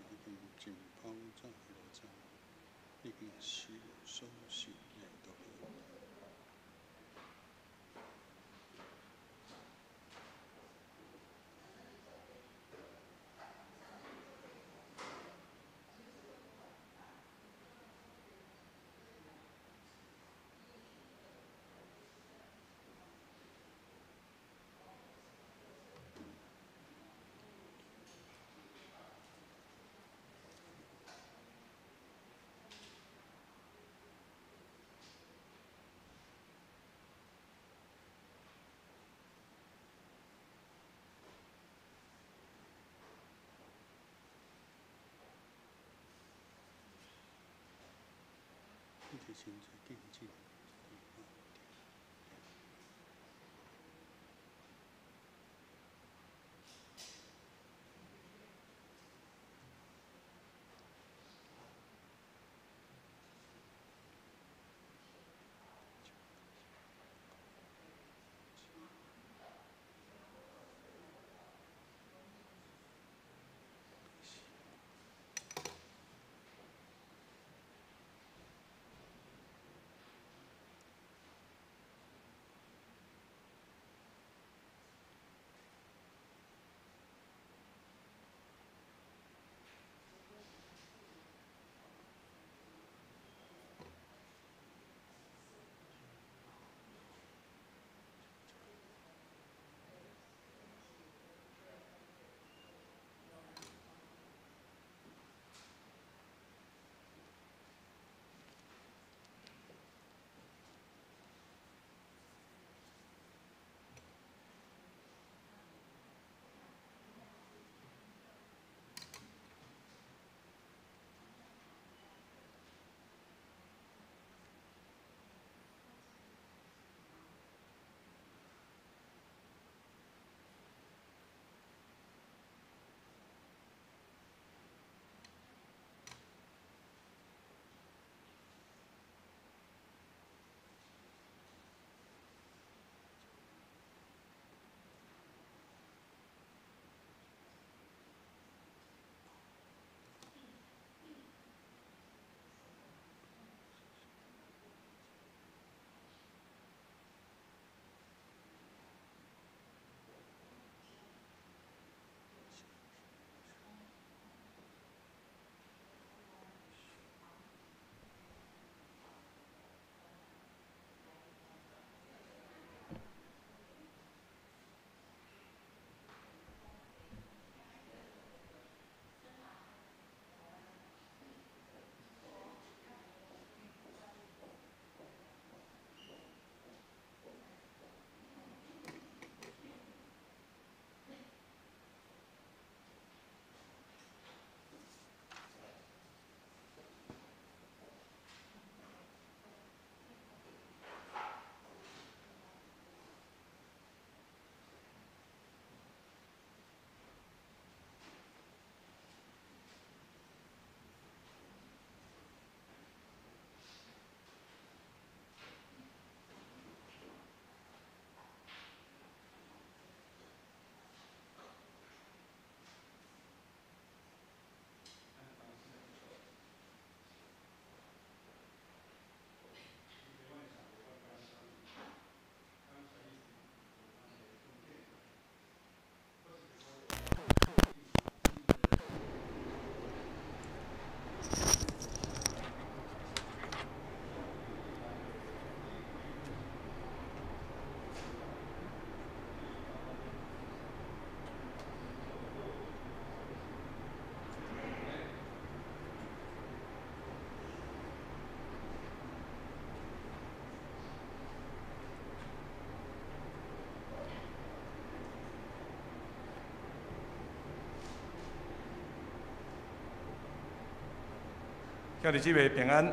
已經浸泡在羅章，已經受所受的毒。你的心在靜靜地兄弟姊妹平安。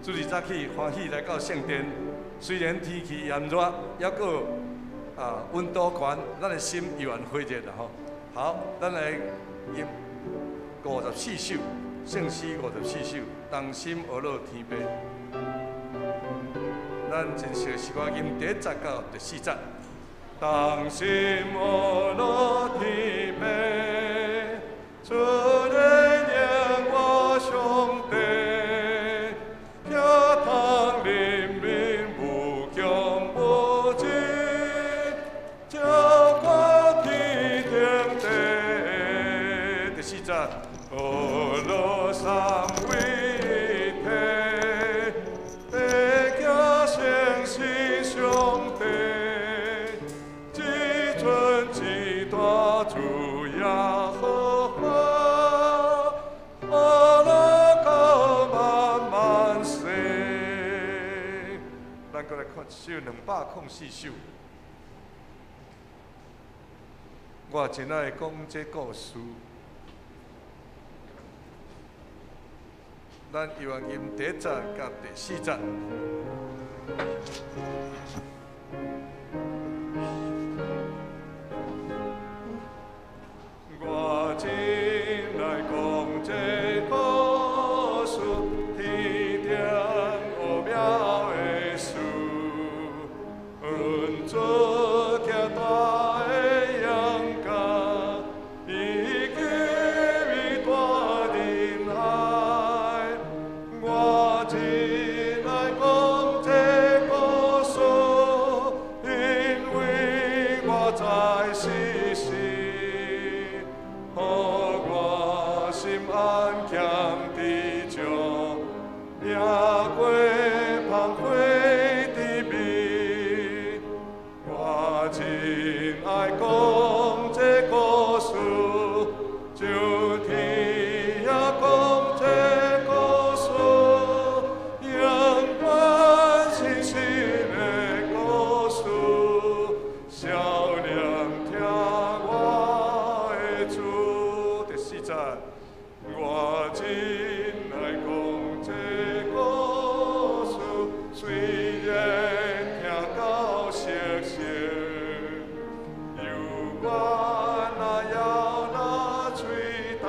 主日早起歡喜來到聖殿，雖然天氣炎熱，猶閣溫度懸，咱的心猶原火熱啦吼。好，咱來吟54首，聖詩54首，同心學樂天父。咱真熟習歌吟第一節到第四節。同心學樂天父，主。节，呵罗三位一体，地行成是上帝，至尊至大主耶和华，阿拉到万万世。咱阁来看一首204首。我真爱讲这故事。咱约翰吟第一节佮第四节。我真爱讲这故事，天顶奥妙的事，阮主徛大的羊角，伊给予大仁爱。我真爱讲这故事，因为我知事实，予我心安强知足，赢过芳花的美。我真爱讲这故事，就天也讲这故事，永远真实的故事，少年听我的主。第四节，我真爱讲这故事，虽然听到熟悉，犹原若摇若喙焦，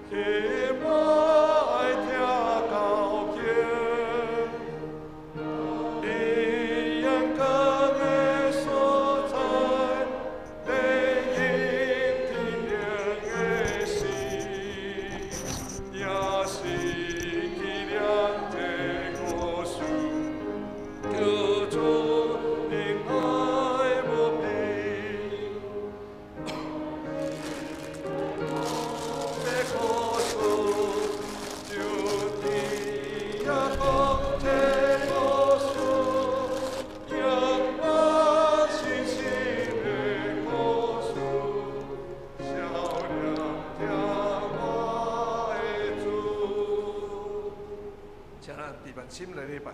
希望爱听到见。伊阳光的所在，地因天灵的时，也是纪念这故事，叫做仁爱无边。这故事，就天也讲这故事，永远真实的故事，少年听我的主。请咱伫万心来礼拜。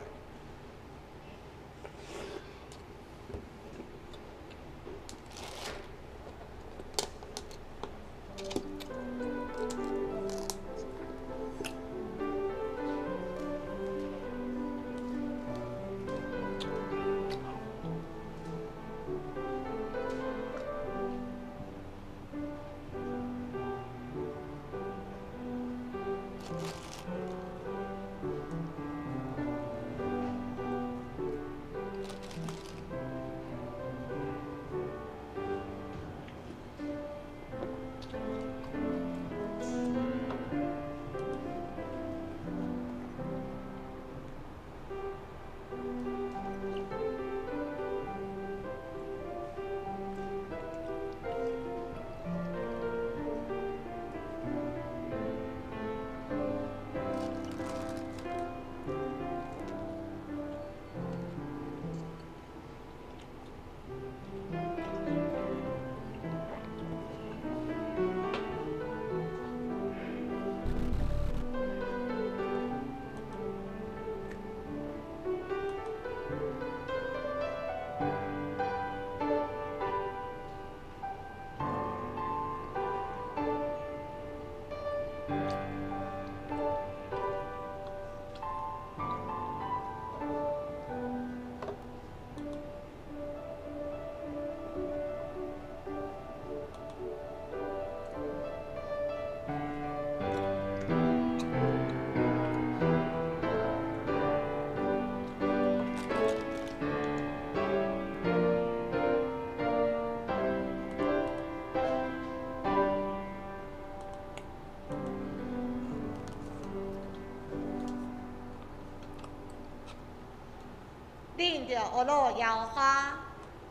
恁著呵咾耶和华，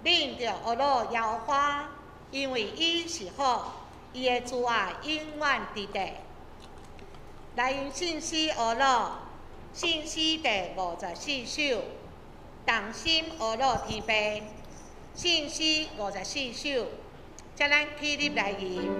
恁著呵咾耶和华，因为伊是好，伊的慈爱永远伫地。来用圣诗学乐，圣诗第54首，同心学乐天父，圣诗54首，请咱起立来吟。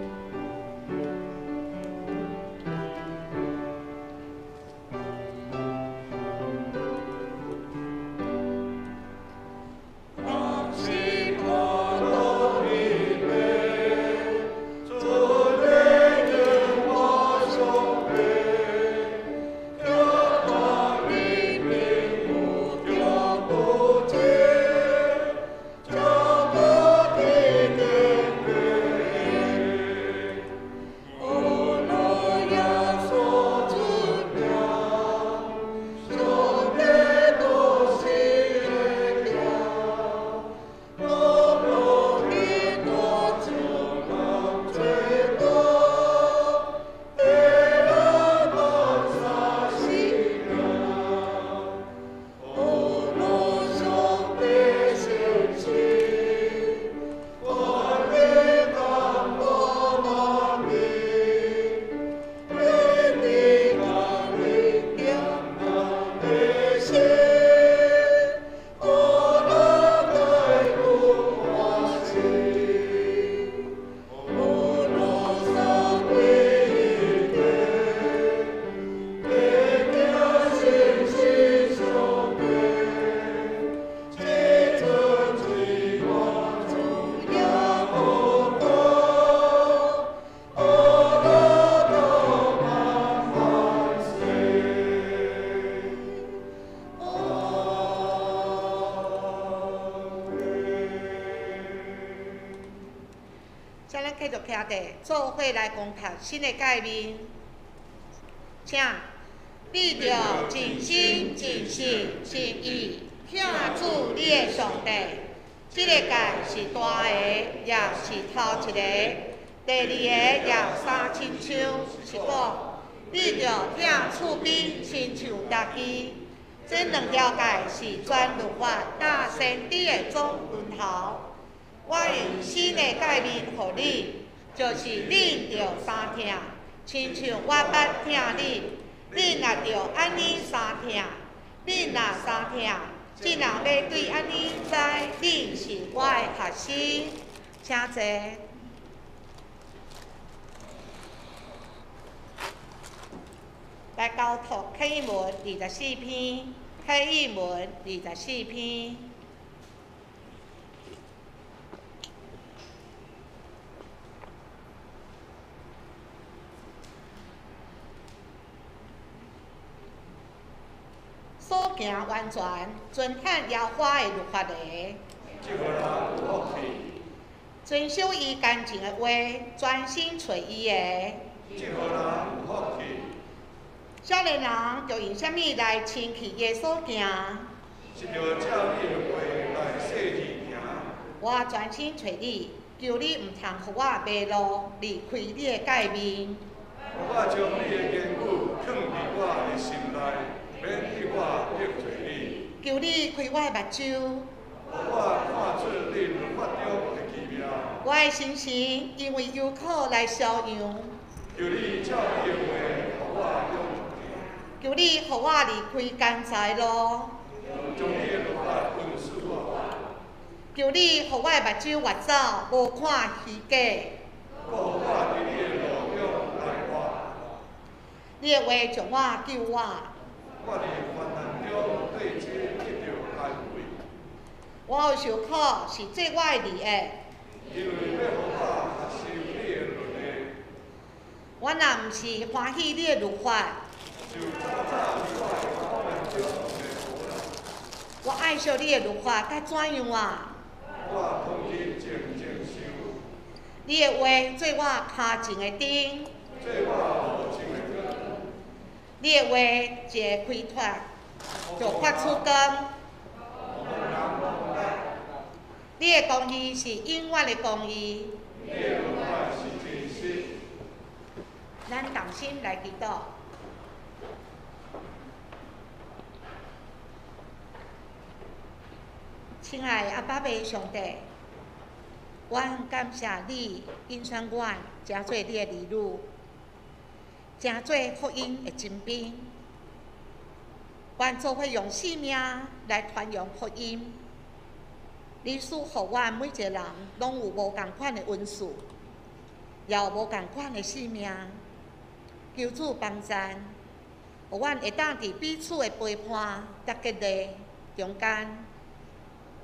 做伙来讲读新的诫命，请你著尽心、尽性、尽意疼主你的上帝。这个诫是大的，也是头一个。第二个也相亲像，是讲你著疼厝边亲像家己。这两条诫是全律法佮先知的总源头。我用新的诫命予你。就是恁著相疼，亲像我捌疼恁，恁也著按呢相疼。恁若相疼，这人欲对按呢知恁是我的学生。请坐。来交托启文24篇，启文24篇。所行完全，遵趁耶和华的律法的，遵守伊干净的话，专心揣伊的。少年人著用啥物来清气伊的所行？我专心揣你，求你毋通予我迷路，离开你的诫命。我将你的言语藏伫我的心内，免去我得罪你。求你开我的目睭，予我看出你律法中的奇妙。我的心神因为忧苦来消扬。求你照你的话，予我勇气。求你予我离开艰财路。将你的律法训示我。求你予我的目睭越走，无看虚假。阁予我伫你的路中来活。你的话将我救我。我伫患难中对这得著安慰。我有受苦是做我的利益。因为欲予我学习你的律例。我若毋是欢喜你的律法，就早早伫我的苦难中迷糊啦。我爱惜你的律法，该怎样啊？我通日静静想。你的话做我跤前的灯。做我路前的光。你的话一个开拓，就发出光。你的公义是永远的公义。你的律法是真实。咱同心来祈祷。亲爱的阿爸父上帝，阮感謝你，揀選阮，成做你的兒女，成做福音的精兵。阮做伙用性命來傳揚福音。你賜予阮每一個人攏有無仝款的恩賜，也有無仝款的性命。求主幫贊，予阮會當佇彼此的陪伴佮激勵中間，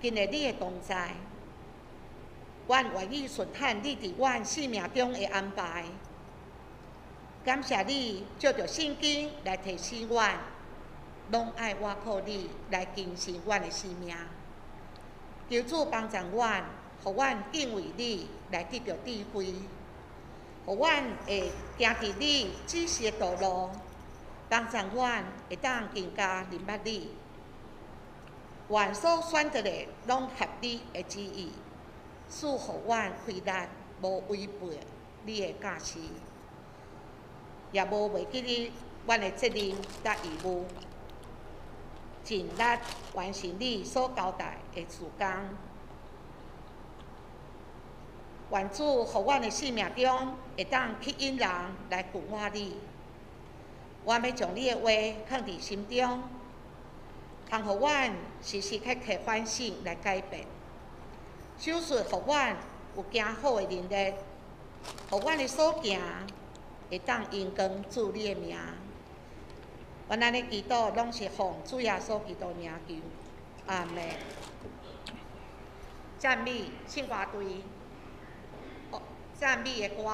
經歷你的同在。阮願意順行你佇阮生命中的安排。感謝你藉著聖經來提醒阮，攏愛倚靠你來更新阮的生命。求主幫助阮，予阮敬畏你來得著智慧，予阮會行佇你指示的道路，幫助阮會當更加認捌你。願所選擇的攏合你的旨意。賜予阮氣力，無違背你的教示，也無袂記得阮的責任佮義務，盡力完成你所交代的事工。願主予阮的生命中會當吸引人來近我你。我欲將你的話囥佇心中，通予阮時時刻刻反省來改變。手術予阮有行好的能力，予阮的所行會當榮光主你的名。阮按呢祈禱，攏是奉主耶穌基督名求，阿們。讚美聖歌隊，讚美的歌。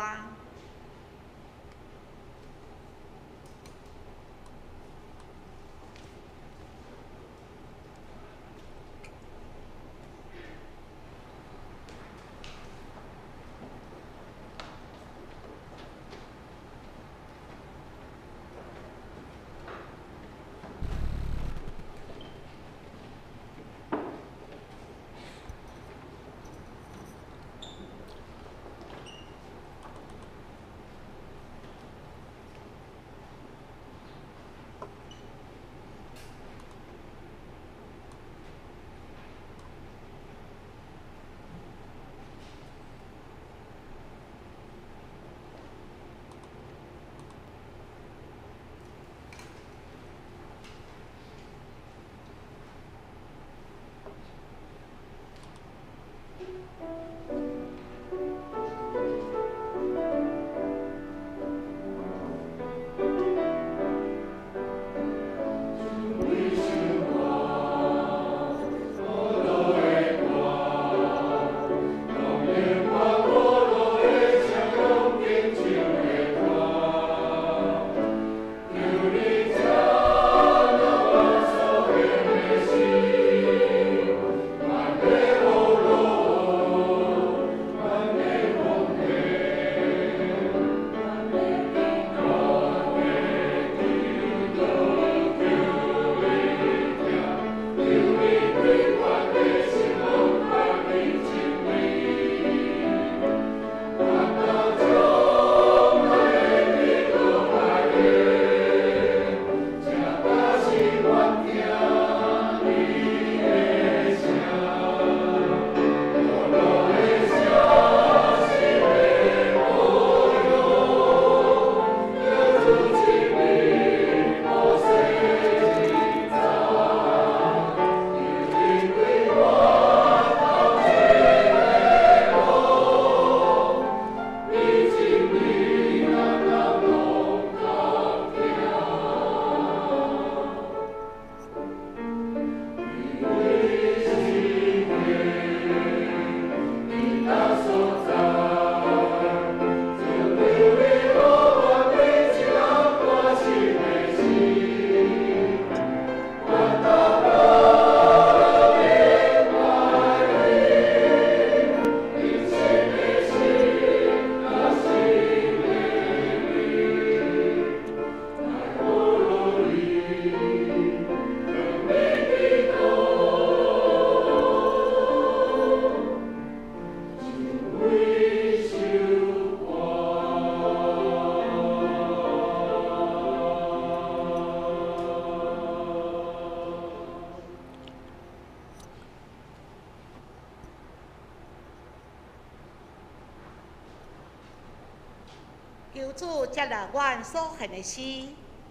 求主接納阮所獻的詩，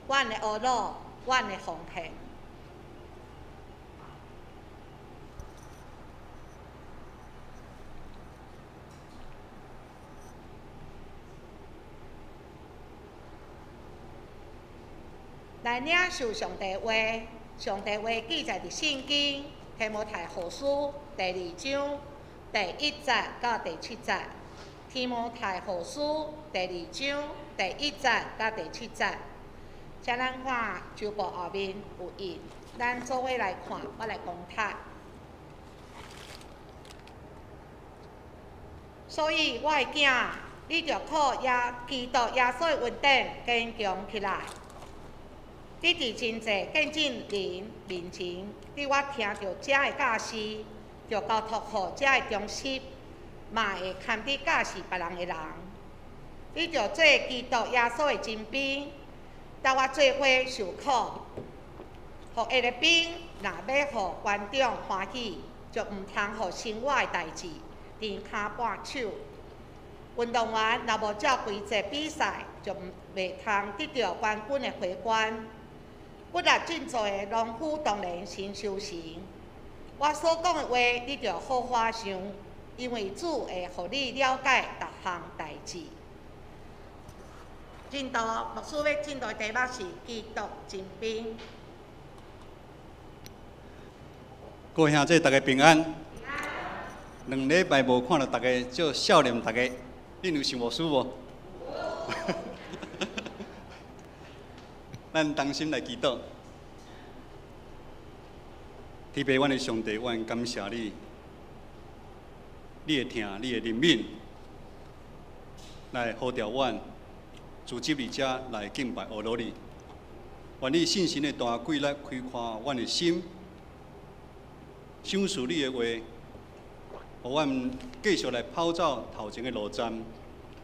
阮的呵咾，阮的奉獻。來領受上帝話，上帝話記載佇聖經提摩太後書第二章第一節到第七節。提摩太後書第二章第一節到第七節，請咱看周報後面有印，咱做伙來看，我來講讀。所以，我的囝，你著靠耶基督耶穌的恩典堅強起來。你佇真濟見證人面前，你我聽著遮的教示，著交託予遮的忠實，嘛會堪得教示別人的人。你著做基督耶穌的精兵，搭我做伙受苦。服役的兵若欲予官長歡喜，就毋通予生活的代誌挃跤絆手。運動員若無照規則比賽，就袂通得著冠軍的花冠。骨力振作的農夫當然先修成。我所講的話，你著好好想，因為主會予你了解逐項代誌。進度，牧師欲進度的題目是基督精兵。各位兄弟，大家平安。2禮拜無看著大家，足少年大家，恁有想牧師無？咱同心來祈禱。天父，阮的上帝，阮感謝你，你的疼，你的憐憫，來呼召阮，組織佇遮來敬拜阿羅你。願你信心的大貴來開闊阮的心，賞賜你的話，予阮繼續來跑走頭前的路站，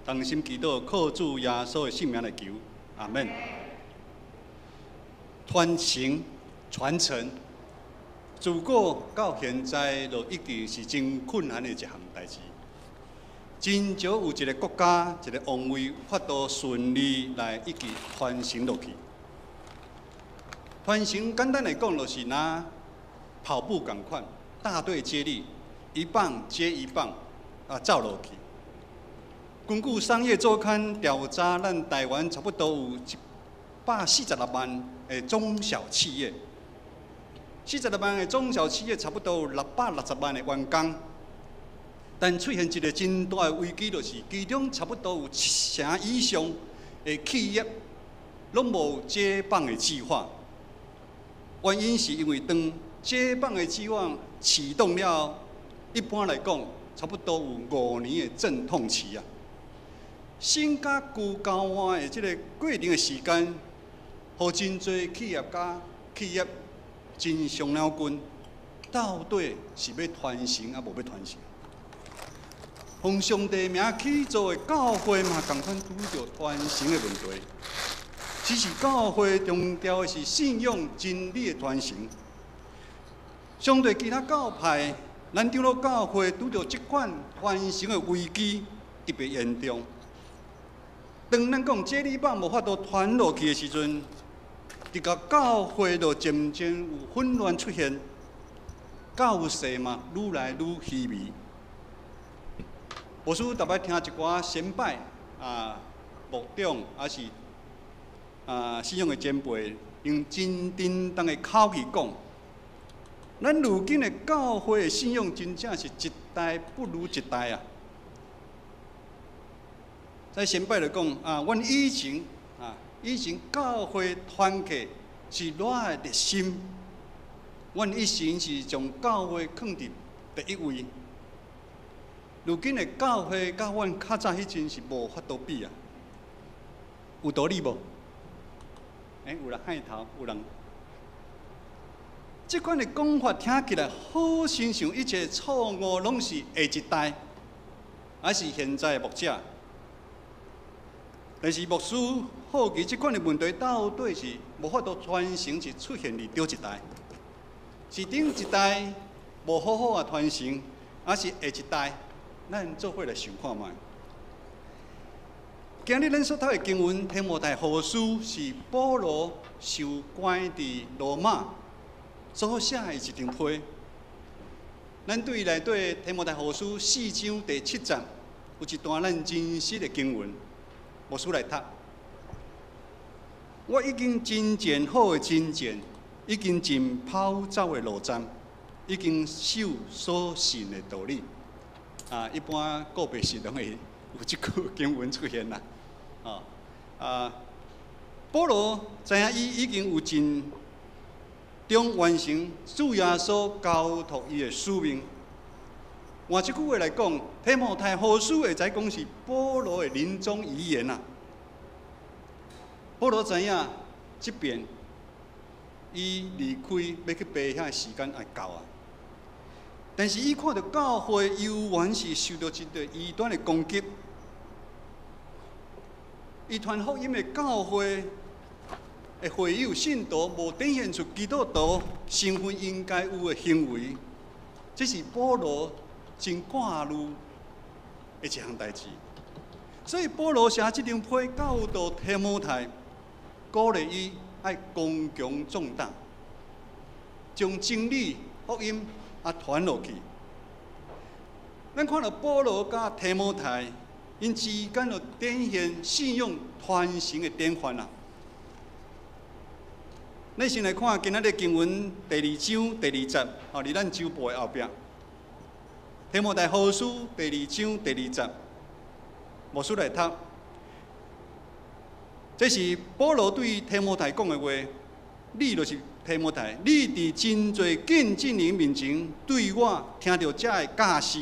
同心祈禱，靠主耶穌的聖名來求，阿們。傳承、傳承，自古到現在，就一直是真困難的一項代誌。真少有一個國家、一個王位，法度順利來一直傳承落去。傳承簡單來講，就是若跑步仝款，大隊接力，一棒接一棒啊，走落去。根據商業週刊調查，咱台灣差不多有146萬的中小企業，46萬的中小企業，差不多有660萬的員工。但出現一個真大的危機，就是其中差不多有7成以上的企業攏無接棒的計劃。原因是因為當接棒的計劃啟動了，一般來講，差不多有5年的陣痛期啊。新佮舊交換的這個過程的時間，予真濟企業家、企業真傷腦筋，到底是欲傳承抑無欲傳承？奉上帝名起做的教會嘛，仝款拄著傳承的問題。只是教會強調的是信仰真理的傳承。相對其他教派，咱長老教會拄著這款傳承的危機特別嚴重。當咱講接力棒無法度傳落去的時陣，這個教會就漸漸有混亂出現，教勢嘛愈來愈稀微。牧師逐擺聽一寡先輩啊、牧長，抑是啊信仰的前輩，用真叮當的口氣講，咱如今的教會的信仰真正是一代不如一代啊！在先輩來講啊，阮以前啊，以前教會團契是偌的熱心，阮以前是將教會放佇第一位。如今的教會佮阮較早彼陣是無法度比啊，有道理無？有人害頭，有人。這款的講法聽起來好親像一切錯誤攏是下一代，還是現在的牧者？但是牧師好奇這款的問題到底是無法度傳承，是出現佇佗一代？是頂一代無好好啊傳承，還是下一代？咱做伙來想看覓。今日咱所讀的經文《提摩太後書》是保羅受關佇羅馬所寫的一張批。咱對內底《提摩太後書》四章第七節有一段咱真熟的經文，牧師來讀。我已經征戰好的征戰，已經盡跑走的路站，已經守所信的道理。啊，一般告白時攏會有這句經文出現啦。啊，保羅知影伊已經有盡忠完成主耶穌交託伊的使命。換一句話來講，提摩太後書會使講是保羅的臨終遺言啊。保羅知影，這邊伊離開欲去父遐的時間會到啊。但是伊看著教會猶原是受著一個異端的攻擊，伊傳福音的教會的會友信徒無展現出基督徒身份應該有的行為，這是保羅真掛慮的一項代誌。所以保羅寫這張批教導提摩太，鼓勵伊愛剛強壯膽，將真理福音啊傳落去。咱看著保羅佮提摩太，𪜶之間就展現信仰傳承的典範啊。咱先來看今仔日經文第二章第二節，哦，佇咱周報的後壁。提摩太後書第二章第二節，牧師來讀。這是保羅對提摩太講的話，你就是提摩太，你佇真濟見證人面前對我聽著這个教示，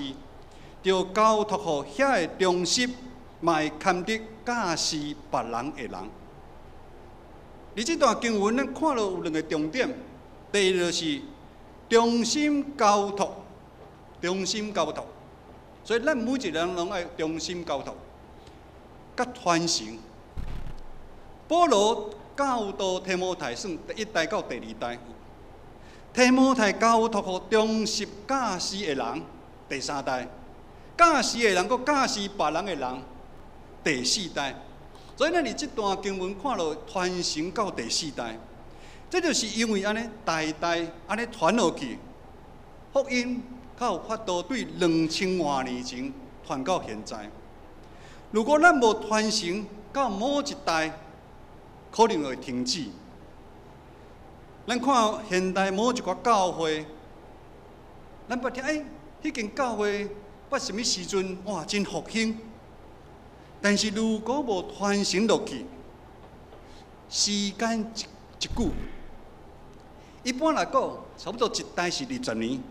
著交託予遐個忠實，嘛會堪得教示別人的人。佇這段經文，咱看著有兩个重點。第一就是忠心交託，忠心交託。所以咱每一個人攏愛忠心交託，佮傳承。保羅教導提摩太算第一代到第二代，提摩太交託予忠實教示的人，第三代，教示的人閣教示別人的人，第四代。所以咱佇這段經文看著傳承到第四代，這就是因為按呢代代按呢傳落去，福音才有法度對2000外年前傳到現在。如果咱無傳承到某一代，可能會停止。咱看現代某一寡教會，咱捌聽欸，彼間教會捌啥物時陣哇，真復興。但是如果無傳承落去，時間一一久，一般來講，差不多一代是二十年，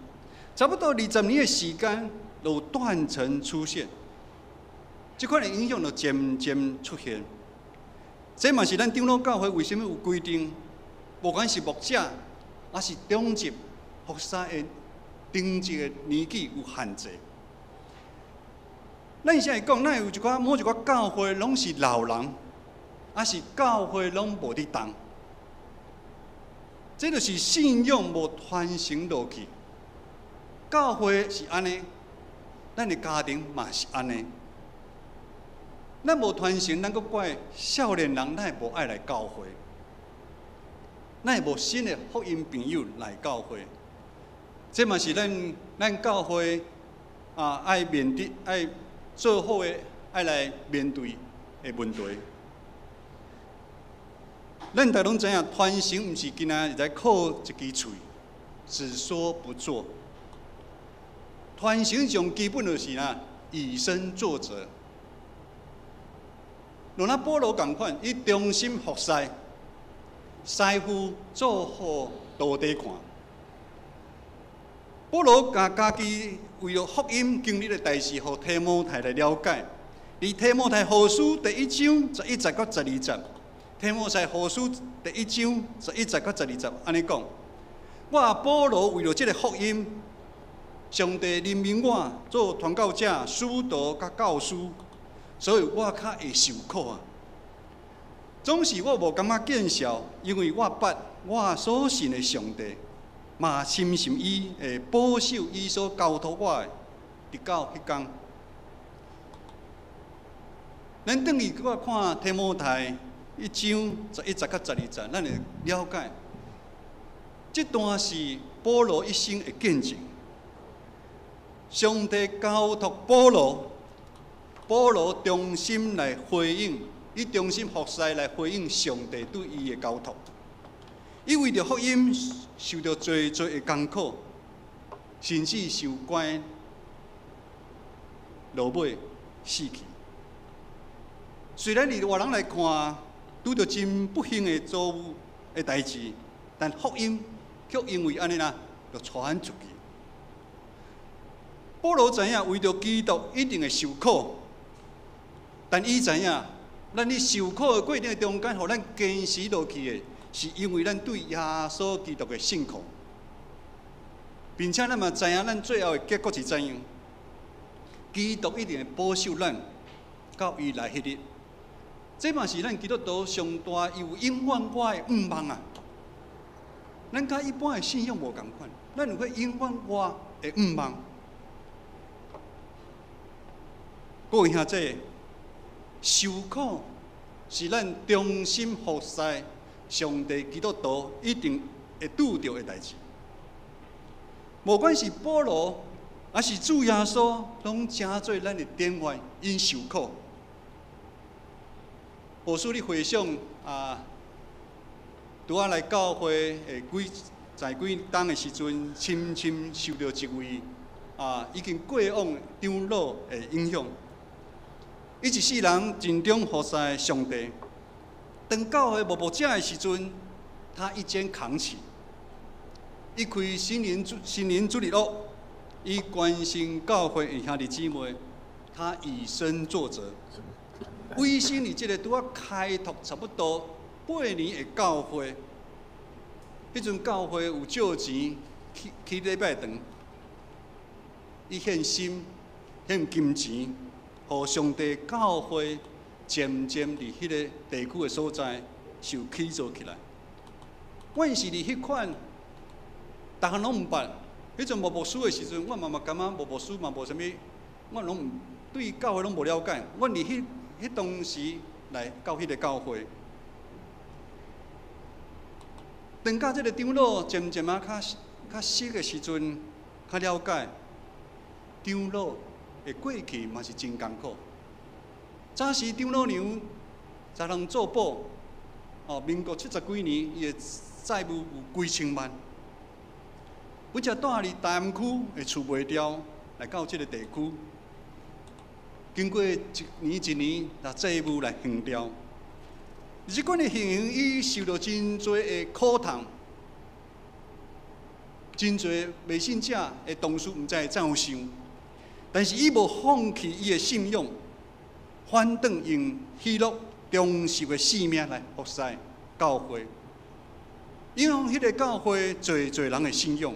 差不多二十年的時間，就有斷層出現，這款的影響就漸漸出現。這嘛是咱長老教會為啥物有規定，無管是牧者，抑是長執服侍的長執的年紀有限制。咱現在講，咱有一寡某一寡教會攏是老人，抑是教會攏無佇動，這就是信仰無傳承落去。教會是按呢，咱的家庭嘛是按呢。咱無傳承，咱閣怪少年人，哪會無愛來教會？哪會無新的福音朋友來教會？這嘛是咱咱教會啊愛面對愛做好的愛來面對的問題。咱逐家攏知影，傳承毋是干焦會使靠一支喙，只說不做。傳承上基本就是啥，以身作則。就若保羅仝款，伊忠心服侍，師傅做予徒弟看。保羅共家己為著福音經歷的代誌，予提摩太來了解。佇提摩太後書第一章十一節到十二節，提摩太後書第一章十一節到十二節，按呢講：我保羅為著這个福音，上帝任命我做傳教者、使徒佮教師，所以我較會受苦啊。總是我無感覺見笑，因為我捌我所信的上帝，嘛深信伊會保守伊所交託我的，直到彼工。咱轉去閣看提摩太一章十一節到十二節，咱會了解，這段是保羅一生的見證。上帝交託保羅，保羅忠心來回應，伊忠心服侍來回應上帝對伊的交託。伊為著福音受著濟濟的艱苦，甚至受關，落尾死去。雖然佇外人來看，拄著真不幸的遭遇的代誌，但福音卻因為按呢啦，就傳出去。保羅知影為著基督一定會受苦，但伊知影，咱佇受苦的過程中間，予咱堅持落去的，是因為咱對耶穌基督的信靠，並且咱嘛知影，咱最後的結果是怎樣。基督一定會保守咱到伊來彼日。這嘛是咱基督徒上大有永遠活的向望啊！咱佮一般的信仰無仝款，咱有彼永遠活的向望。各位兄弟，受苦是咱忠心服侍上帝基督徒一定會拄著的代誌。無管是保羅，抑是主耶穌，攏成做咱的典範，𪜶受苦。無需你回想啊，拄仔來教會的幾在幾冬的時陣，深深受著一位啊已經過往長老的影響。伊一世人盡忠服侍上帝。當教會無牧者的時陣，他一肩扛起。伊開心靈主日學，伊關心教會的兄弟姊妹，他以身作則。委身佇這个拄仔開拓差不多八年的教會，彼陣教會有借錢起起禮拜堂，伊獻心獻金錢，予上帝教會漸漸佇彼个地區的所在受起造起來。阮是佇彼款，逐項攏毋捌。彼陣無牧師的時陣，我嘛嘛感覺無牧師嘛無啥物，我攏毋對教會攏無了解。阮佇彼彼當時來到彼个教會，當佮這个長老漸漸仔較較熟的時陣，較了解長老的過去嘛是真艱苦。早時長老娘才通做保，哦，民國七十幾年，伊的債務有幾千萬。阮才住佇大安區的厝賣掉，來到這个地區。經過一年一年，把債務來還掉。這款的情形，伊受著真濟的苦痛，真濟未信者的同事毋知會怎樣想，但是伊無放棄伊的信仰，反轉用喜樂、忠實的生命來服侍教會，影響彼个教會濟濟人的信仰，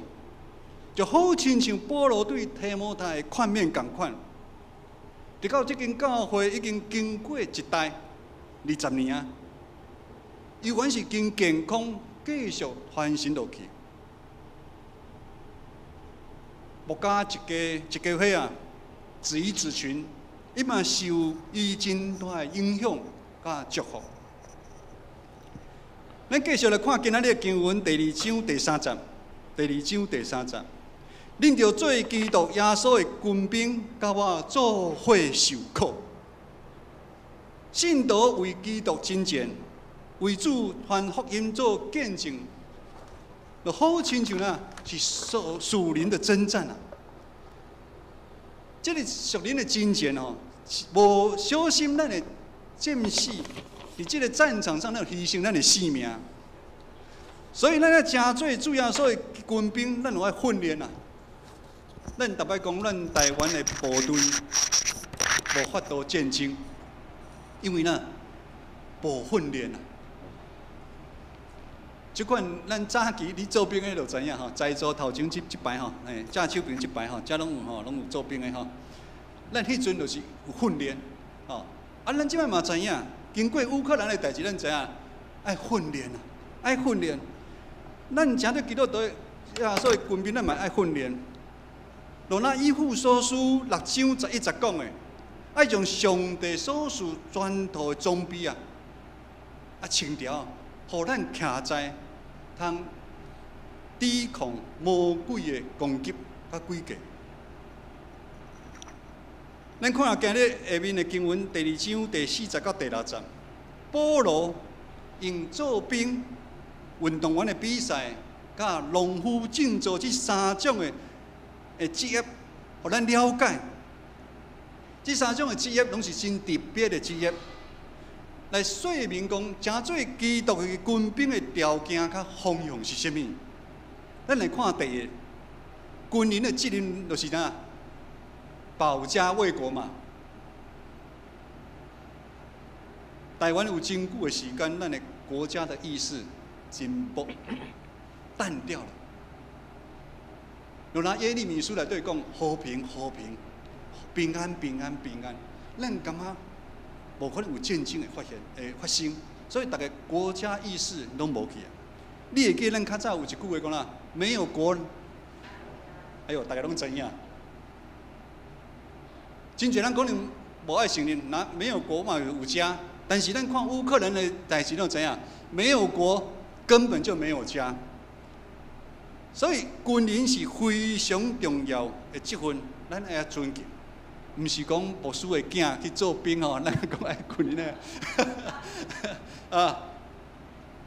就好親像保羅對提摩太的勸勉仝款。直到這間教會已經經過一代二十年啊，猶原是真健康，繼續傳承落去。牧家一家一家伙啊，子一子群，伊嘛受伊真大的影響佮祝福。咱繼續來看今仔日的經文第二章第三節，第二章第三節。恁著做基督耶穌的軍兵，佮我做伙受苦。信徒為基督征戰，為主傳福音做見證，就好親像啊，是屬屬靈的征戰啊。這个屬靈的征戰吼，無小心咱會戰死，佇這个戰場上，咱會犧牲咱的性命。所以咱愛成做主耶穌的軍兵，咱有愛訓練啊。咱逐擺講，咱台灣的部隊無法度戰爭，因為呢無訓練啊。這款咱早期你做兵的就知影吼，在座頭前這這排吼，嘿，正手邊這排吼，遮攏有吼，攏有做兵的吼。咱彼陣就是有訓練，吼。啊，咱這擺嘛知影，經過烏克蘭的代誌，咱知影愛訓練啊，愛訓練。咱成做基督徒，啊，所以軍兵咱嘛愛訓練。落那以弗所書六章十一節講的，愛將上帝所賜全套的裝備啊，啊穿著，予咱徛在通抵抗魔鬼的攻擊佮詭計。咱看今日下面的經文第二章第四節到第六節，保羅用做兵、運動員的比賽、佮農夫種稻這三種的職業，予咱了解。這三種的職業攏是真特別的職業，來說明講，成做基督的軍兵的條件佮方向是啥物。咱來看第一，軍人的責任就是啥？保家衛國嘛。台灣有真久的時間，咱的國家的意識真薄淡掉了。就拿耶利米書內底講和平、和平、平安、平安、平安，咱感覺無可能有戰爭的發現、會發生，所以逐个國家意識攏無去啊。你會記咱較早有一句話講啦，沒有國，哎喲，逐家攏知影。真濟人可能無愛承認，那沒有國嘛有家，但是咱看烏克蘭的代誌，攏知影，沒有國根本就沒有家。所以軍人是非常重要的職份，咱愛尊敬。毋是講牧師的囝去做兵吼，咱講愛軍人的。啊，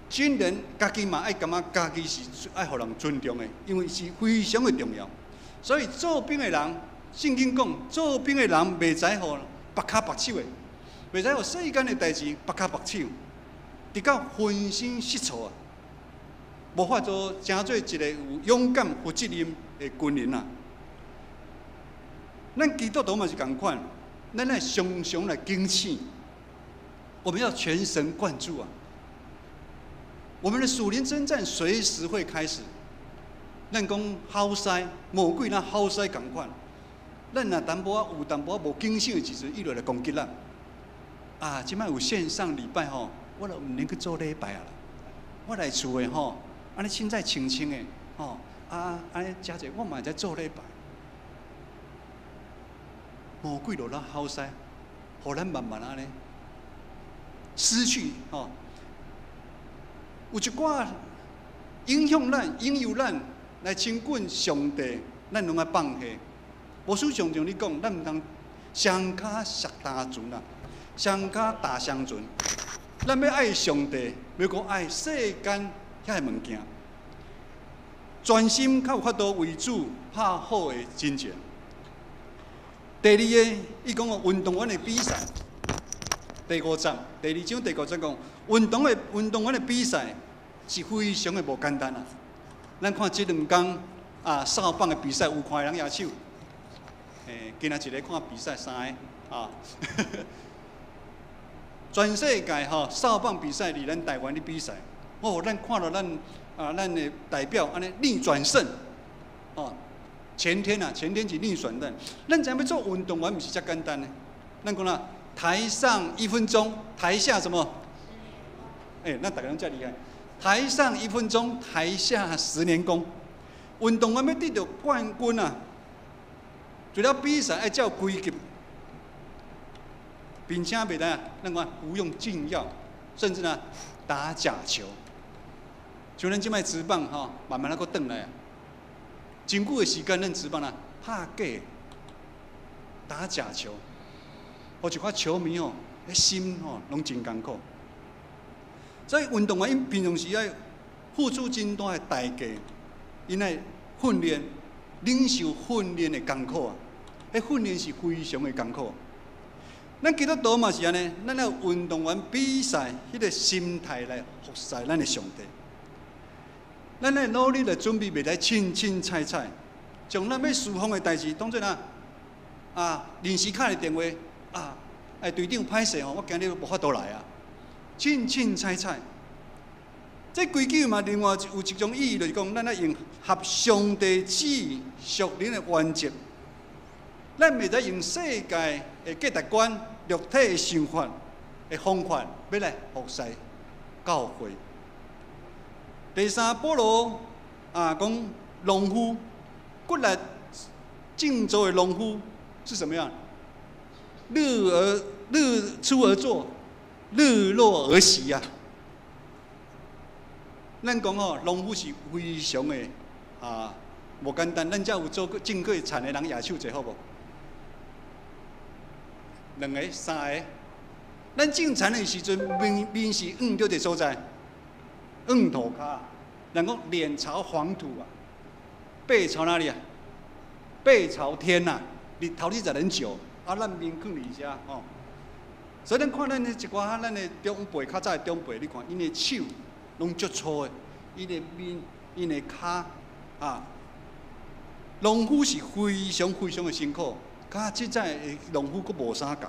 軍人家己嘛愛感覺家己是愛予人尊重的，因為是非常的重要。所以做兵的人，聖經講，做兵的人袂使予縛跤縛手的，袂使予世間的代誌縛跤縛手，直到分心失措啊，無法度成做一個有勇敢、負責任的軍人啊。咱基督徒嘛是仝款，咱愛常常來警醒，我們要全神貫注啊。我們的屬靈征戰隨時會開始。咱講好勢，魔鬼若好勢仝款。咱若淡薄仔有淡薄仔無警醒的時陣，伊就來攻擊咱。啊，這擺有線上禮拜吼，我就毋免去做禮拜啊啦。我來厝的吼，按呢凊彩清清的吼，啊，按呢食者，我嘛會使做禮拜。魔鬼就咧唬勢，予咱慢慢按呢失去吼。有一寡影響咱、引誘咱來親近上帝，咱攏愛放下。牧師常常咧講，咱毋通雙跤摔焦船啊，雙跤踏雙船。咱欲愛上帝，欲閣愛世間遐个物件，專心較有法度為主拍好的進前。第二个，伊講哦，運動員的比賽，第五節，第二章第五節講，運動員的比賽是非常的無簡單啊。咱看這兩工啊，掃棒的比賽有看的人舉手。今仔一个看比賽三个啊，全世界吼掃棒比賽佇咱台灣咧比賽，哦，咱看著咱啊，咱的代表按呢逆轉勝，哦，前天啊，前天是逆轉勝。咱知影欲做運動員毋是遮簡單的，咱講啦，台上一分鐘，台下什麼？欸，咱逐家攏遮厲害。台上一分鐘，台下十年功。運動員欲得著冠軍啊！除了比賽愛照規級，並且袂當咱講服用禁藥，甚至呢打假球。像咱這擺職棒吼，慢慢仔閣轉來啊。真久的時間，咱職棒啊拍假、打假球，予一寡球迷吼，彼心吼攏真艱苦。所以運動員𪜶平常時愛付出真大的代價，𪜶愛訓練、忍受訓練的艱苦啊。彼訓練是非常的艱苦。咱基督徒嘛是按呢，咱愛運動員比賽彼個心態來服侍咱的上帝。咱愛努力來準備，袂使凊凊彩彩，將咱欲侍奉的代誌當做啥？啊，臨時敲一個電話，啊，哎，隊長歹勢吼，我今日無法度來啊，凊凊彩彩。這規矩嘛，另外有一種意義，就是講，咱愛用合上帝旨意屬靈的原則，咱袂使用世界的價值觀、肉體的想法的方法，欲來服侍教會。第三，保羅啊講農夫，骨力種稻的農夫是什麼樣？日出而作，日落而息啊。咱講吼，農夫是非常的啊，無簡單。咱遮有做過種過田的人，舉手者好無？兩个、三个。咱種田的時陣，面面是向著一个所在，向塗跤。人講臉朝黃土啊，背朝哪裡啊？背朝天呐！日頭你才能照，啊，咱面囥佇遮吼。所以咱看咱的一寡咱的長輩，較早的長輩，你看𪜶的手攏足粗的，𪜶的面、𪜶的跤啊，農夫是非常非常的辛苦，佮這早的農夫閣無啥仝。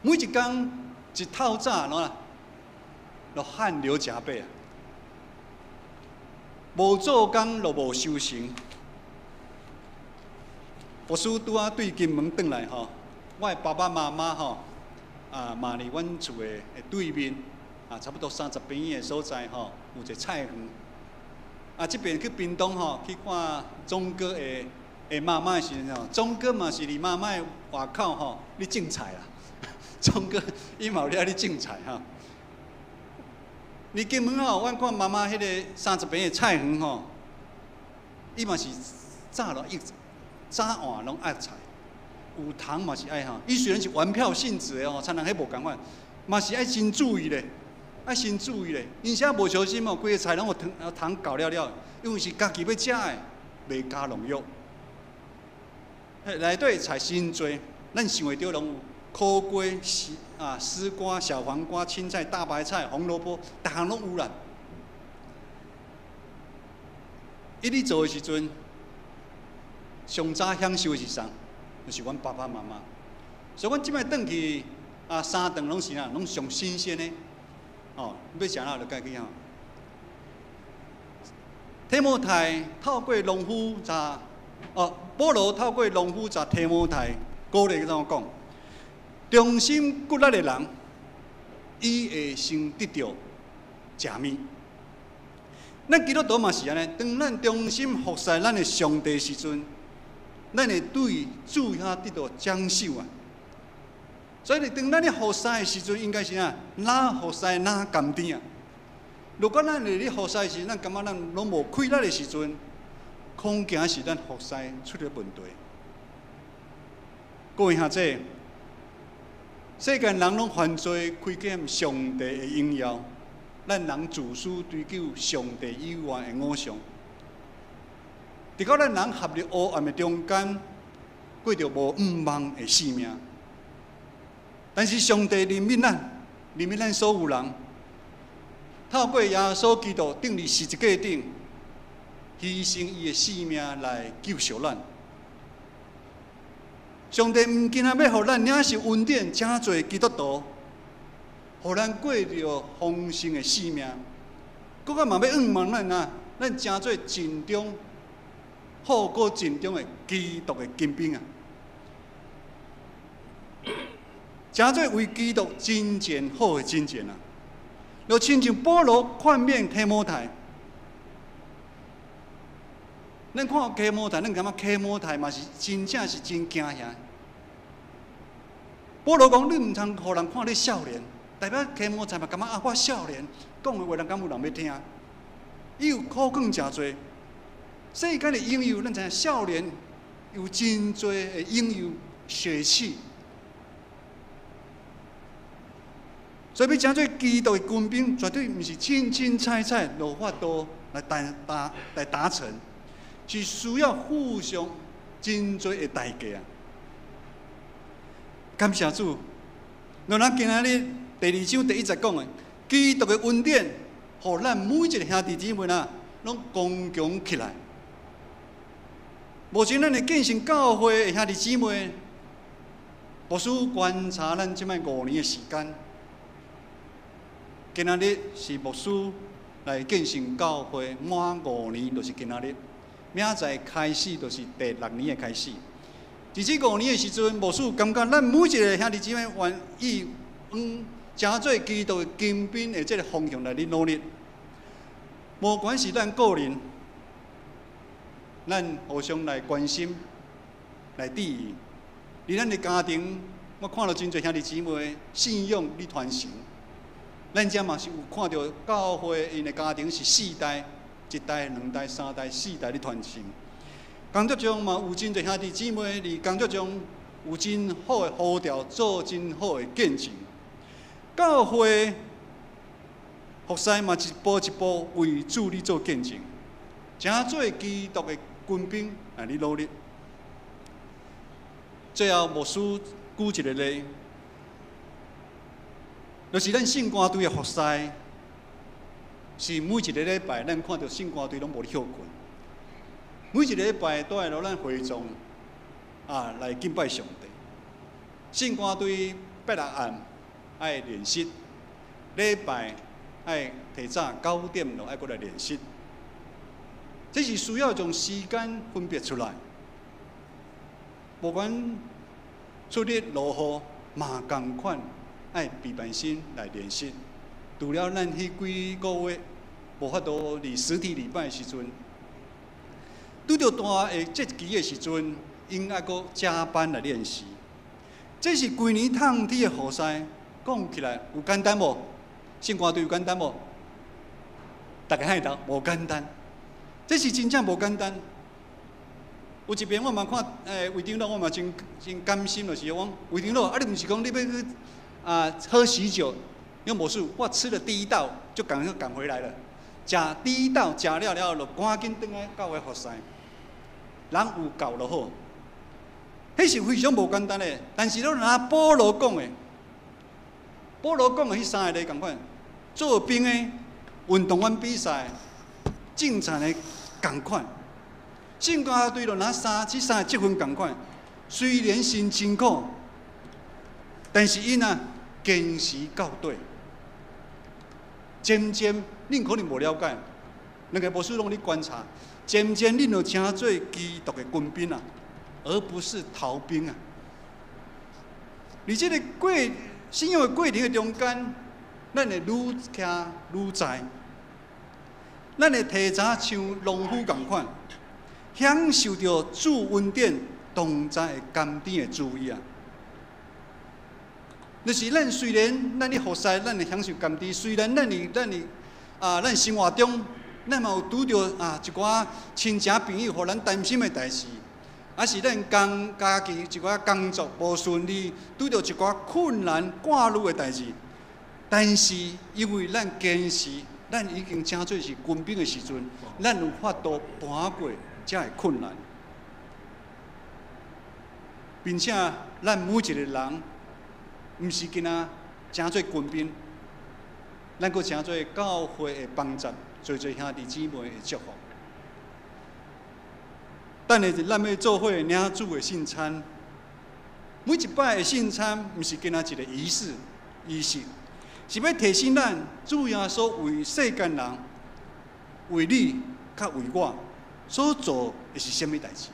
每一工一透早，喏啦，就汗流浹背啊！無做工就無收成。牧師拄仔對金門轉來吼，我的爸爸媽媽吼，啊，嘛佇阮厝的對面，啊，差不多三十平的所在吼，有一個菜園。啊，這邊去屏東吼，去看總哥的媽媽的時陣吼，總哥嘛是佇媽媽的外口吼，咧種菜啦。總哥伊嘛有咧種菜吼。佇金門吼，阮看媽媽彼个三十坪的菜園吼，伊嘛是早落一早晚攏愛菜，有糖嘛是愛吼。伊雖然是玩票性質的吼，親人彼無仝款，嘛是愛真注意咧，愛真注意咧。因啥無小心哦，規个菜攏予糖糖搞了了，因為是家己欲食的，袂加農藥。內底菜真濟，咱想會著攏有。苦瓜、絲啊、絲瓜、小黃瓜、青菜、大白菜、紅蘿蔔，逐項攏有啦。伊咧做的時陣，上早享受的是啥？就是阮爸爸媽媽。所以，阮這擺轉去啊，三頓攏是啥？攏上新鮮的。哦，欲食哪就家己吼。提摩太透過農夫查，哦，保羅透過農夫查提摩太，鼓勵怎講？忠心骨力的人，伊會先得著食物。咱基督徒嘛是按呢，當咱忠心服侍咱的上帝時陣，咱會對主遐得到獎賞啊。所以，當咱咧服侍的時陣，應該是啥？若服侍若甘甜啊。如果咱佇咧服侍時，咱感覺咱攏無氣力的時陣，恐驚是咱服侍出了問題。各位兄弟，世間人攏犯罪，虧欠上帝的榮耀，咱人自私追求上帝以外的偶像，直到咱人陷入黑暗的中間，過著無向望的生命。但是上帝憐憫咱，憐憫咱所有人，透過耶穌基督釘佇十字架頂，犧牲伊的性命來救贖咱。上帝毋僅若欲予咱領受恩典，成做基督徒，予咱過著豐盛的生命，閣較嘛欲向望咱啊，咱成做盡忠、好閣盡忠的基督的精兵啊！成做為基督征戰好的征戰啊！就親像保羅勸勉提摩太，咱看提摩太，咱感覺提摩太嘛是真正是真驚嚇。保羅講：你毋通予人看你少年，代表提摩太嘛感覺啊，我少年講的話，人敢有人欲聽？伊有苦況誠濟，世間的引誘，咱知影少年有真濟的引誘、血氣。所以欲成做基督的軍兵，絕對毋是凊凊彩彩落法度來達達來達成，是需要付上真濟的代價啊！感謝主，咱今仔日第二章第一節講的，基督的恩典，予咱每一个兄弟姊妹啊，攏剛強起來。目前咱的建成教會的兄弟姊妹，牧師觀察咱這擺五年的時間。今仔日是牧師來建成教會滿五年，就是今仔日。明仔載開始就是第六年的開始。佇這五年的時陣，牧師感覺咱每一个兄弟姊妹願意往成做基督的精兵的這个方向來咧努力。無管是咱個人，咱互相來關心、來注意，佇咱的家庭，我看到真濟兄弟姊妹信仰咧傳承。咱遮嘛是有看著教會𪜶的家庭是四代、一代、兩代、三代、四代咧傳承。工作上嘛有真濟兄弟姊妹佇工作中有真好的呼召，做真好的見證。教會服侍嘛一步一步為主咧做見證，成做基督的軍兵來咧努力。最後牧師舉一個例，就是咱聖歌隊的服侍，是每一個禮拜咱看著聖歌隊攏無咧歇睏，每一個禮拜都愛落咱會眾啊來敬拜上帝。聖歌隊拜六暗愛練習，禮拜愛提早9點就愛閣來練習，這是需要將時間分別出來。無管出日落雨，嘛仝款愛備辦心來練習。除了咱彼幾個月無法度佇實體禮拜的時陣，拄著大的節期的時陣，𪜶愛閣加班來練習。這是規年褪天的服侍，講起來有簡單無？聖歌隊有簡單無？逐家喺度無簡單，這是真正無簡單。有一遍我嘛看，魏長老我嘛真真甘心，就是講魏長老，啊，你毋是講你欲去啊喝喜酒？因為無事，我吃了第一道就趕快趕回來了。食第一道食了了後，就趕緊轉來教會服侍。人有夠就好，彼是非常無簡單的。但是你若保羅講的，保羅講的彼三个例仝款，做兵的、運動員比賽、種田的仝款。聖歌隊就若三這三個積分仝款，雖然真辛苦，但是𪜶啊堅持到底。漸漸，恁可能無了解，兩个牧師攏咧觀察，漸漸恁就成做基督的軍兵啊，而不是逃兵啊。佇這个過信仰的過程的中間，咱會愈徛愈在，咱會提早像農夫仝款，享受著主恩典同在的甘甜的滋味啊！就是咱雖然咱咧服侍，咱會享受甘甜；雖然咱佇啊，咱生活中，咱嘛有拄著啊一寡親情朋友予咱擔心的代誌，抑是咱工家己一寡工作無順利，拄著一寡困難掛慮的代誌。但是因為咱堅持，咱已經成做是軍兵的時陣，咱有法度搬過這个困難，並且咱每一個人，毋是干焦成做軍兵，咱閣成做教會的幫助，濟濟兄弟姊妹的祝福。等下咱欲做伙領主的聖餐，每一擺的聖餐，毋是干焦一個儀式，儀式是欲提醒咱，主耶穌為世間人，為你，佮為我所做的是啥物代誌？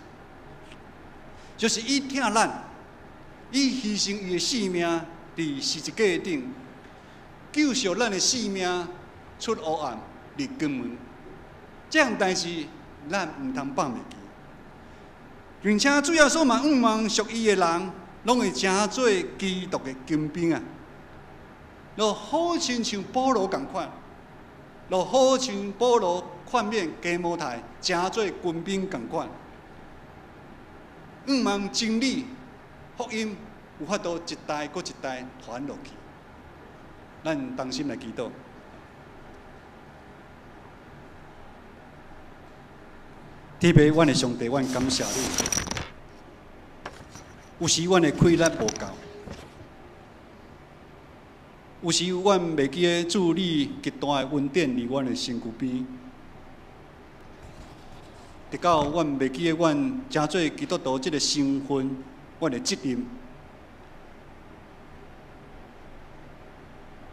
就是伊疼咱，伊犧牲伊的性命佇十字架頂，救贖咱的性命出黑暗入光明。這項代誌咱毋通放袂記。並且主耶穌嘛向望屬伊的人，攏會成做基督的精兵啊！就好親像保羅仝款，就好像保羅勸勉提摩太，成做軍兵仝款。向望真理福音有法度一代閣一代傳落去。咱同心來祈禱。天父，阮的上帝，阮感謝你。有時阮的氣力無夠，有時阮袂記得主你極大的恩典佇阮的身軀邊，直到阮袂記得阮成做基督徒這个身份，阮的責任。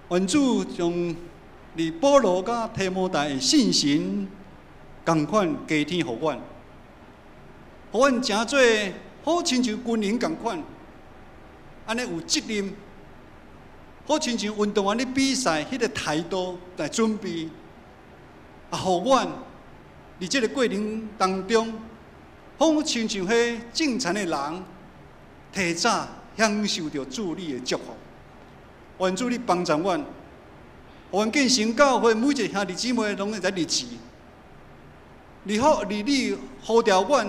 願主將佇保羅佮提摩太的信心仝款加添予阮，予阮成做好親像軍人仝款，按呢有責任，好親像運動員咧比賽彼个態度來準備，啊，予阮佇這个過程當中，好親像彼種田的人，提早享受著主你的祝福。願主你幫助阮，予阮建成教會每一个兄弟姊妹攏會使立志，立好立你呼召阮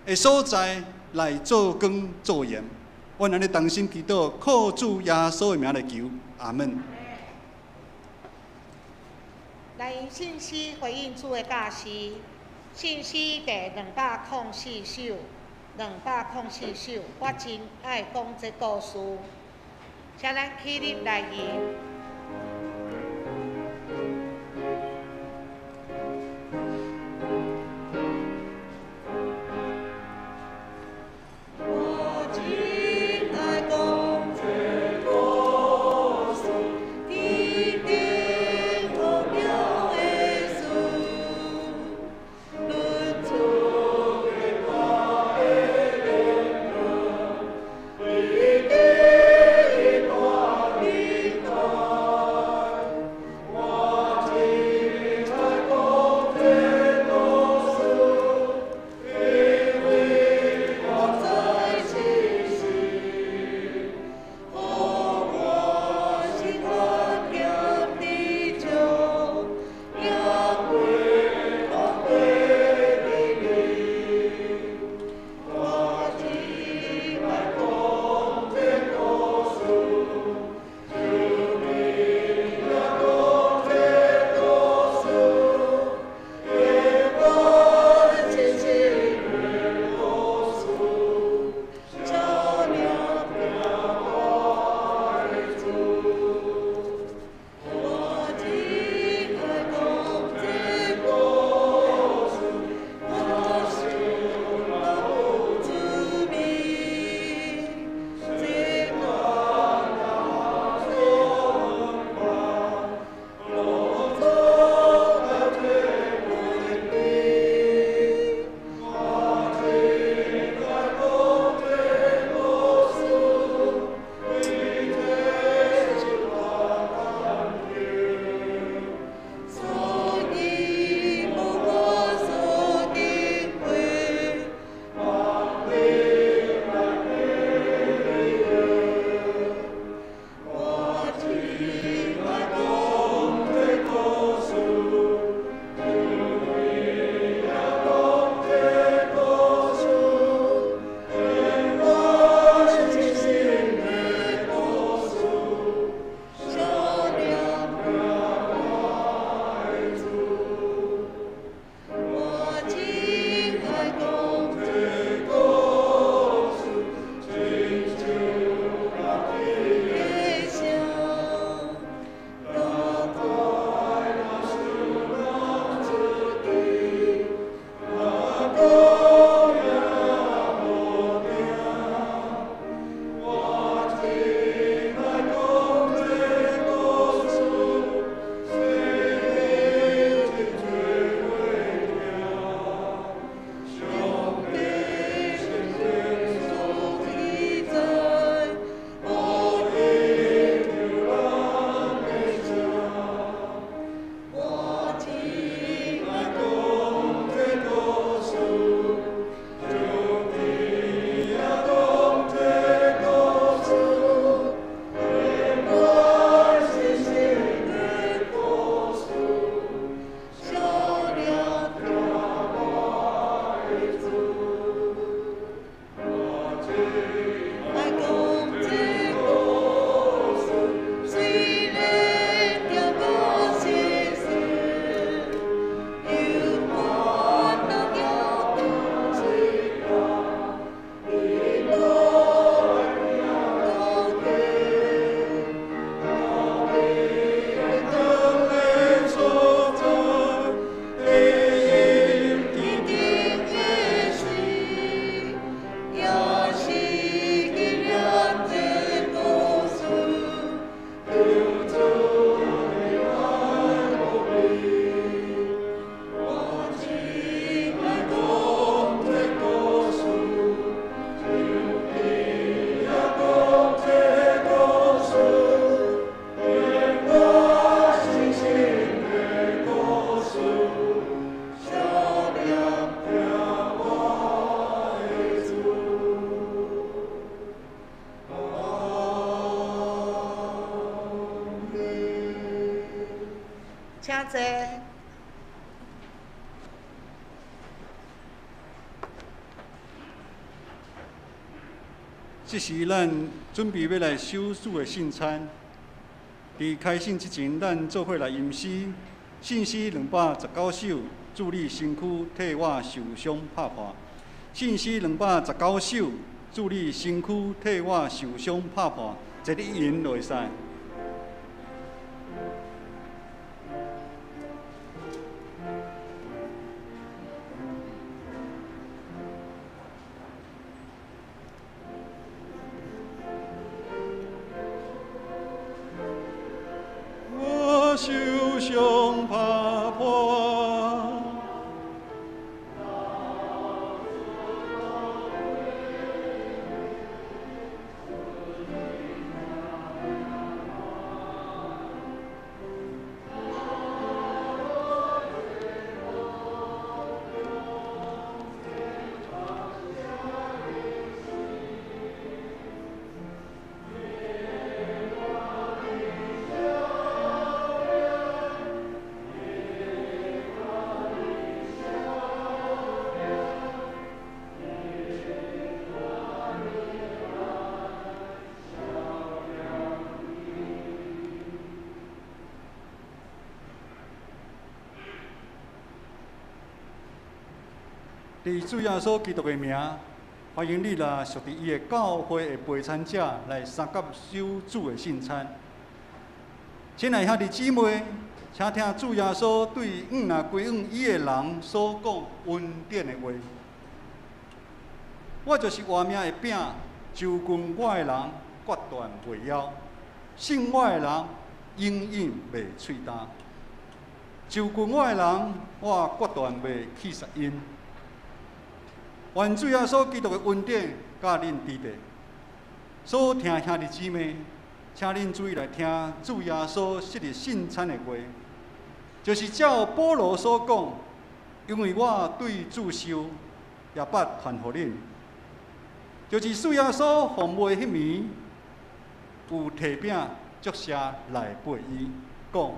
的所在來做光做鹽。阮按呢同心祈禱，靠主耶穌的名來求，阿門。來用信詩回應主的教示，信詩第204首，204首，我真愛講這故事，請咱起立來吟。我真愛講這故事，天頂奇妙的事，論主的大的憐憫，伊的大恩典。請坐。這時，咱準備欲來守主的聖餐。佇開始之前，咱做伙來吟詩，聖詩219首，主你身軀替我受傷拍破。聖詩219首，主你身軀替我受傷拍破，一日吟就會使。我受傷拍破。佇主耶穌基督的名，歡迎你啦！屬佇伊的教會的陪餐者來相佮守主的聖餐。親愛兄弟姊妹，請聽主耶穌對向來歸向伊的人所講恩典的話。我就是活命的餅，就近我的人決斷袂枵，信我的人永遠袂喙焦。就近我的人，我決斷袂棄殺𪜶。願主耶穌基督的恩典佮恁佇咧。所聽兄弟姊妹，請恁注意來聽主耶穌昔日聖餐的話，就是照保羅所講，因為我對主受，也捌傳予恁，就是主耶穌奉賣彼暝，有提餅祝謝來掰伊，講：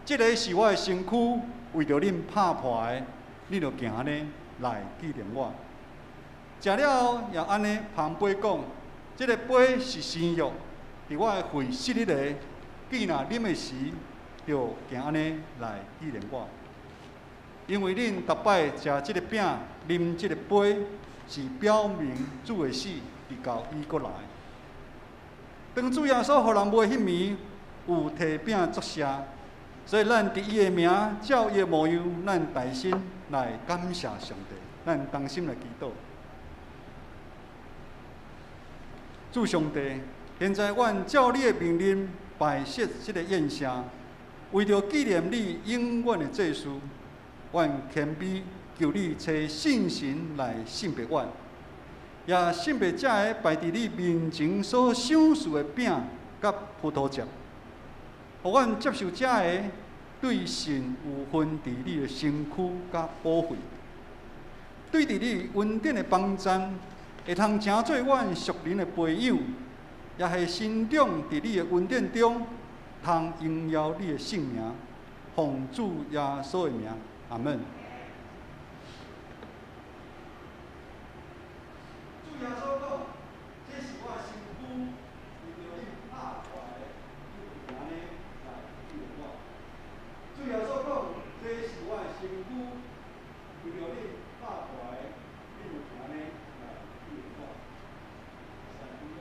這个是我的身軀，為著恁拍破的，恁著行按呢來紀念我。食了後，也按呢捧杯講：這个杯是新約，佇我的血設立的，既若啉的時，就行按呢來紀念我。因為恁逐擺食這个餅、啉這个杯，是表明主的死，直到伊閣來。當主耶穌予人賣彼暝，有提餅祝謝，所以咱佇伊的名，照伊的模樣，咱大心來感謝上帝，咱同心來祈禱。主上帝，現在阮照你的命令擺設這个宴席，為著紀念你永遠的祭司，阮謙卑求你差聖神來聖別阮，也聖別這个擺佇你面前所賞賜的餅佮葡萄汁，予阮接受這个對神有分佇你的身軀佮寶血，對佇你恩典的幫贊，會通成做阮屬靈的培養，也會生長佇你的恩典中，通榮耀你的聖名，奉主耶穌的名，阿門。主耶穌講：這是我的身軀，為著恁拍破的，恁就按呢來紀念我。主耶穌講：這是我的身軀，為著恁拍破的，恁就按呢來紀念我。三分鐘。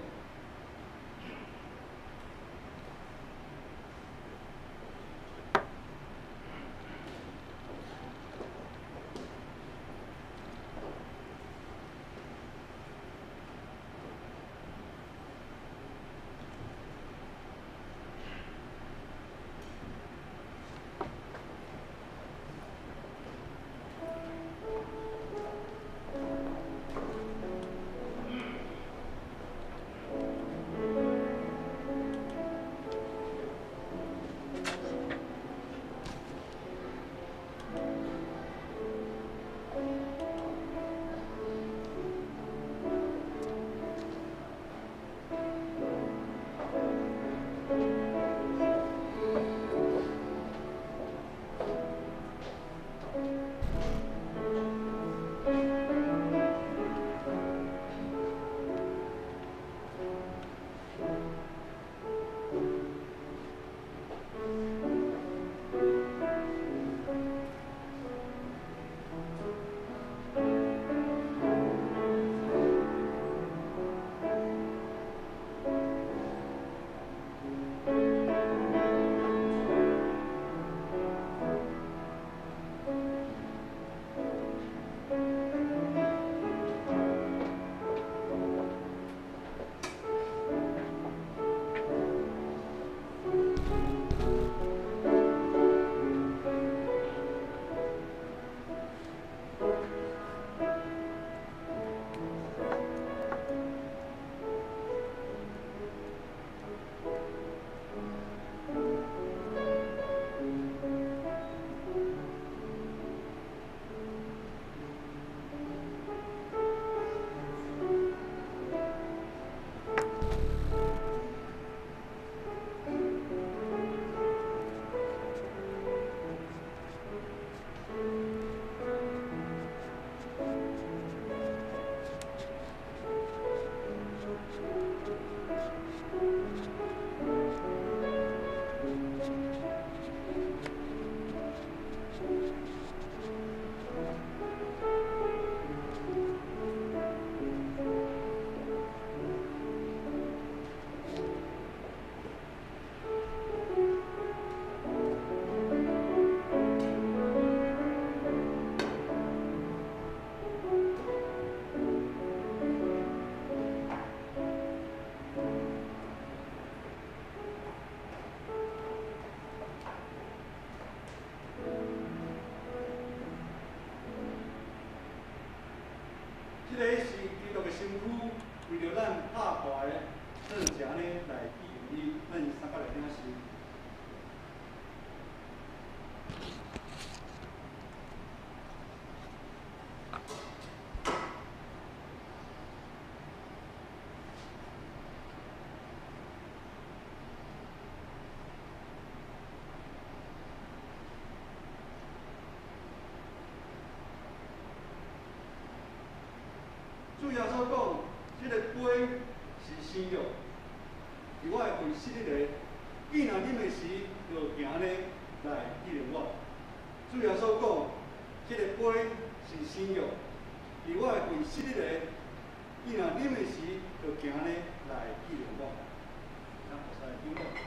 见若啉的時，就行呢來紀念我。主耶穌講，這个杯是新約，是我的血失的。見若啉的時，就行呢來紀念我。請大家聽。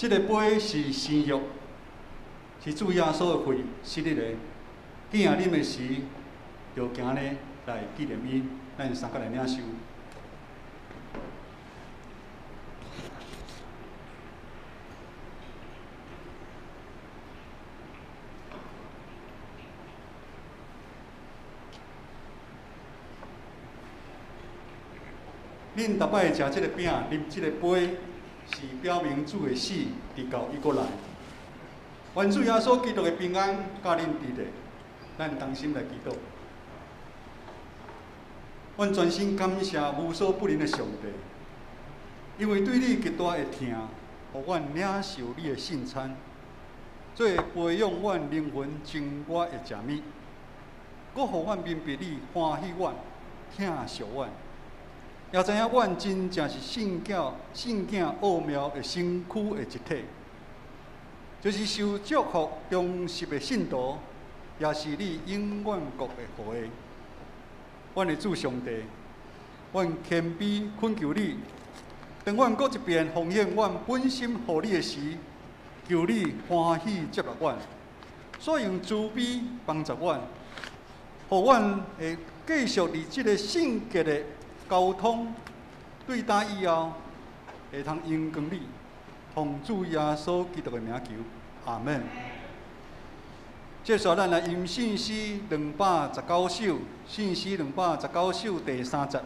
這个杯是新約，是主耶穌的血失的。見若啉的時，就行呢來紀念伊。咱三個來領受。恁逐擺食這个餅，啉這个杯，是表明主的死，直到伊閣來。願主耶穌基督的平安佮恁佇咧，咱同心來祈禱。阮全心感謝無所不能的上帝，因為對你極大的疼，予阮領受你的聖餐，做培養阮靈魂真我的食物，閣予阮明白你歡喜阮、疼惜阮。也知影阮真正是聖教、聖囝奧妙的身軀的一體，就是受祝福忠實的信徒，也是你永遠國的後裔。阮的主上帝，阮謙卑懇求你，當阮閣一遍奉獻阮本心予你的時，求你歡喜接納阮，所用慈悲幫助阮，予阮會繼續佇這个聖潔的交通，對今以後會通榮光你，奉主耶穌基督的名求，阿們。接下來，咱來吟聖詩219首，聖詩219首第三節。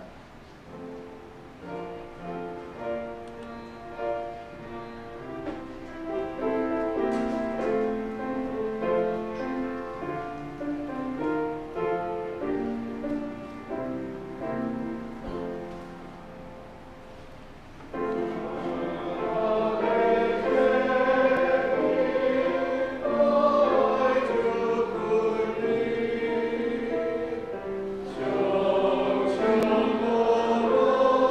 求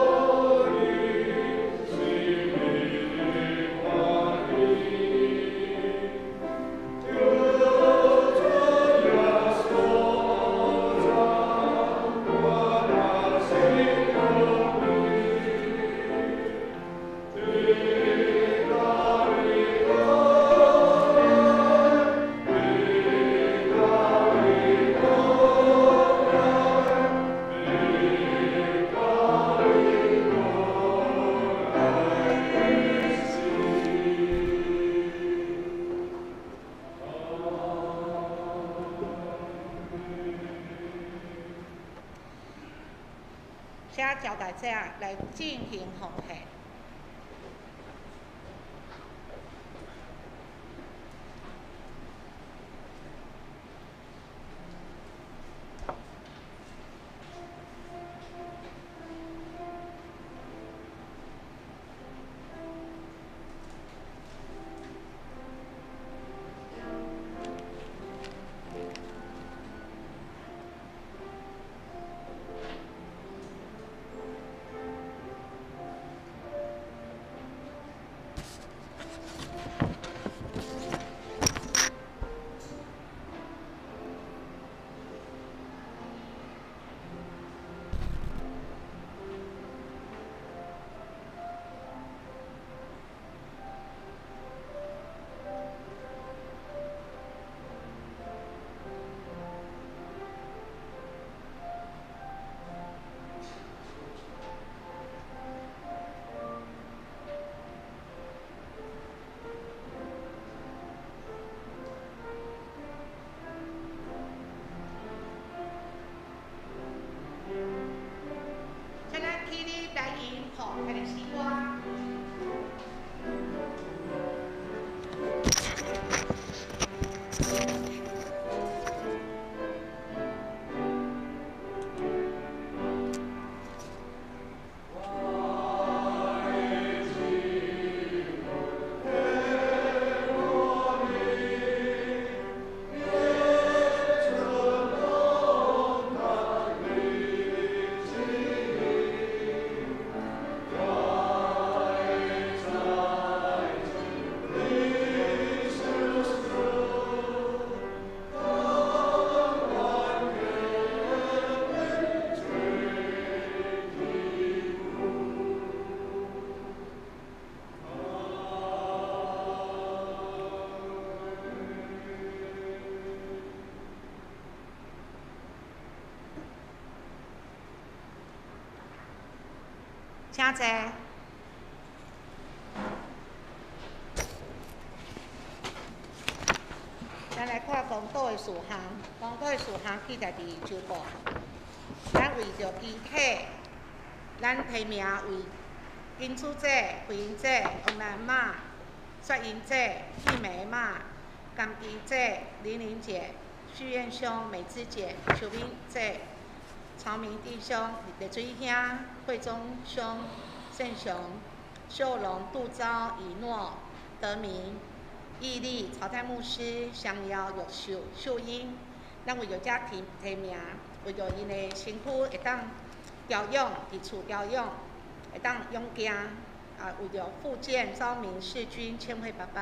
佮招待者來進行奉獻。請咱起立來吟誦彼个詩歌。請坐。咱來看公道的事項，公道的事項記載佇周報。咱為著肢體，咱提名為金珠姐、慧英姐、王蘭媽、雪英姐、玉梅媽、甘基姐、玲玲姐、旭燕兄、美姿姐、秋敏姐、曹明弟兄、麗水兄、惠忠兄、盛雄、秀龍、杜昭、以諾、德明、毅力、曹泰牧師、香瑤、玉秀、秀英。咱為著遮提名，為著𪜶的身軀會當調養，佇厝調養，會當勇行。啊，為著復健、昭明、世軍、千惠爸爸，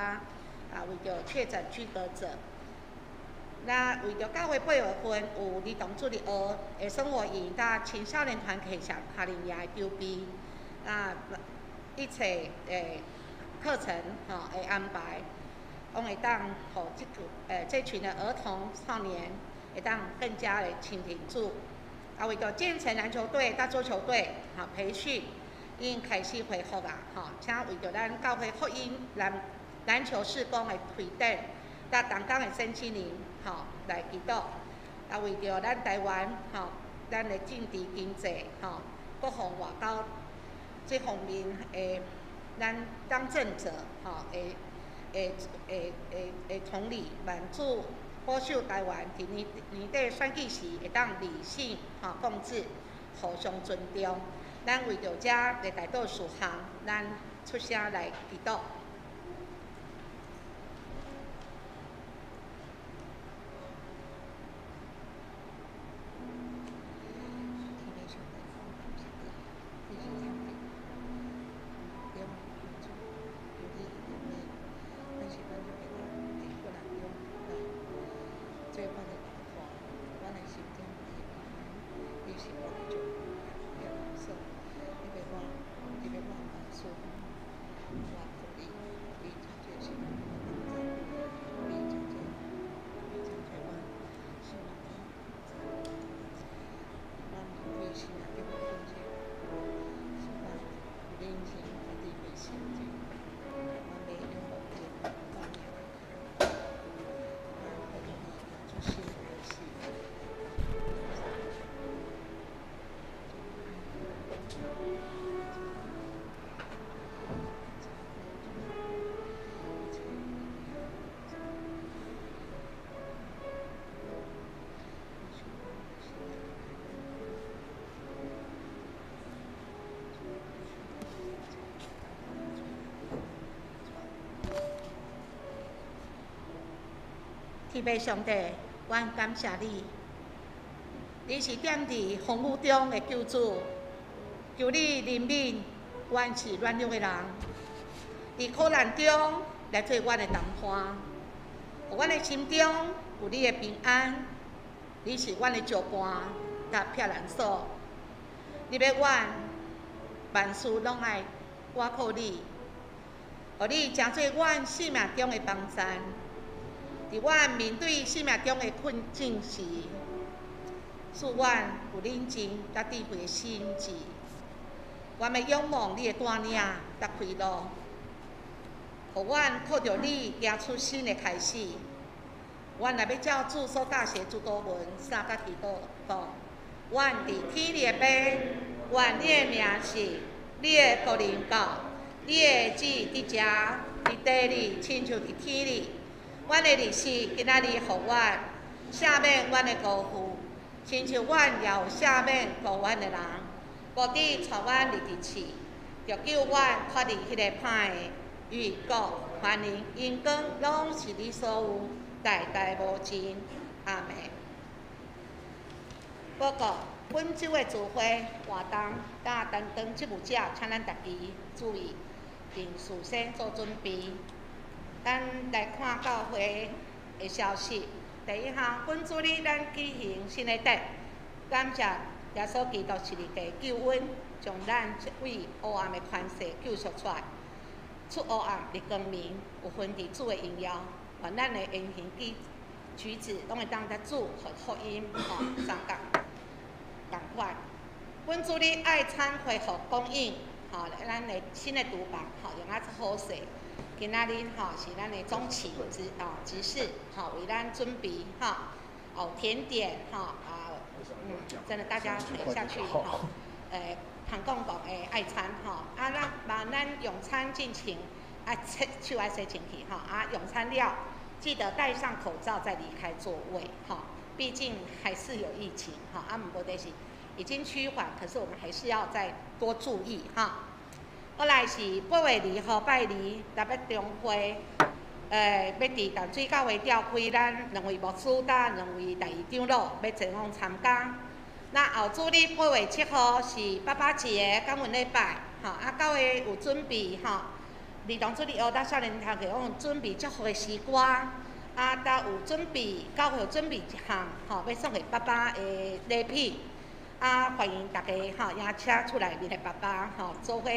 啊，為著確診居隔者。那為著教會8月份有兒童主日學的生活營，佮青少年團體夏令營的籌備，啊，一切的課程吼的安排，攏會當予這群的兒童少年會當更加的親近主。啊，為著建成籃球隊、佮桌球隊吼培訓已經開始恢復啊，吼，請為著咱教會福音籃球事工的推展，佮同工的身心靈，吼來祈禱。啊，為著咱台灣，吼，咱的政治經濟，吼，國防外交這方面的咱當政者，吼的統理，願主保守台灣佇年底選舉時會當理性吼共治，互相尊重。咱為著遮的代禱事項，咱出聲來祈禱。天父上帝，阮感謝你，你是踮佇風雨中的救主，求你憐憫阮是軟弱的人，佇苦難中來做阮的同伴，予阮的心中有你的平安。你是阮的石磐佮避難所，你欲阮萬事攏愛倚靠你，予你成做阮生命中的幫贊。佇阮面對生命中的困境時，賜阮有冷靜佮智慧的心智。阮欲仰望你的帶領佮開路，予阮靠著你行出新的開始。阮若欲照主所教示主禱文三甲祈禱講：阮佇天裡的父，願你的名聖，你的國臨到，你的旨意佇遮，佇地裡親像佇天裡。阮的日食今仔日予阮，赦免阮的辜負，親像阮也有赦免辜阮的人。無得帶阮入佇試，著救阮脫離彼個歹的。因為國、權能、榮光，攏是你所有，代代無盡。阿們。報告，本週的聚會活動，佮擔當職務者，請咱大家注意，並事先做準備。咱來看教會的消息。第一項，本主日咱舉行新的節，感謝耶穌基督十字架救恩，將咱這位黑暗的權勢救贖出來，出黑暗入光明，有份佇主的榮耀。願咱的言行舉舉止，攏會當佮主和福音吼相仝仝款。本主日愛餐恢復供應，吼，咱的新的廚房吼用啊足好勢。今仔日吼是咱的總啟執啊執事吼為咱準備吼，有甜點吼啊，真的大家下去吼，龐公公的愛餐吼，啊咱把咱用餐進前啊手愛洗清氣吼，啊用餐了記得戴上口罩再離開座位吼，畢竟還是有疫情吼，啊毋過就是已經趨緩，可是我們還是要再多注意哈。過來是8月2號拜二，台北中會，欲佇淡水教會召開咱兩位牧師佮兩位大長老欲前往參加。那後主日8月7號是爸爸節感恩禮拜，吼啊教會有準備吼，兒童主日學佮少年團契攏有準備祝福的詩歌，啊，佮有準備教會有準備一項吼，欲送予爸爸的禮品。啊，歡迎大家吼，邀請厝內面的爸爸吼，做伙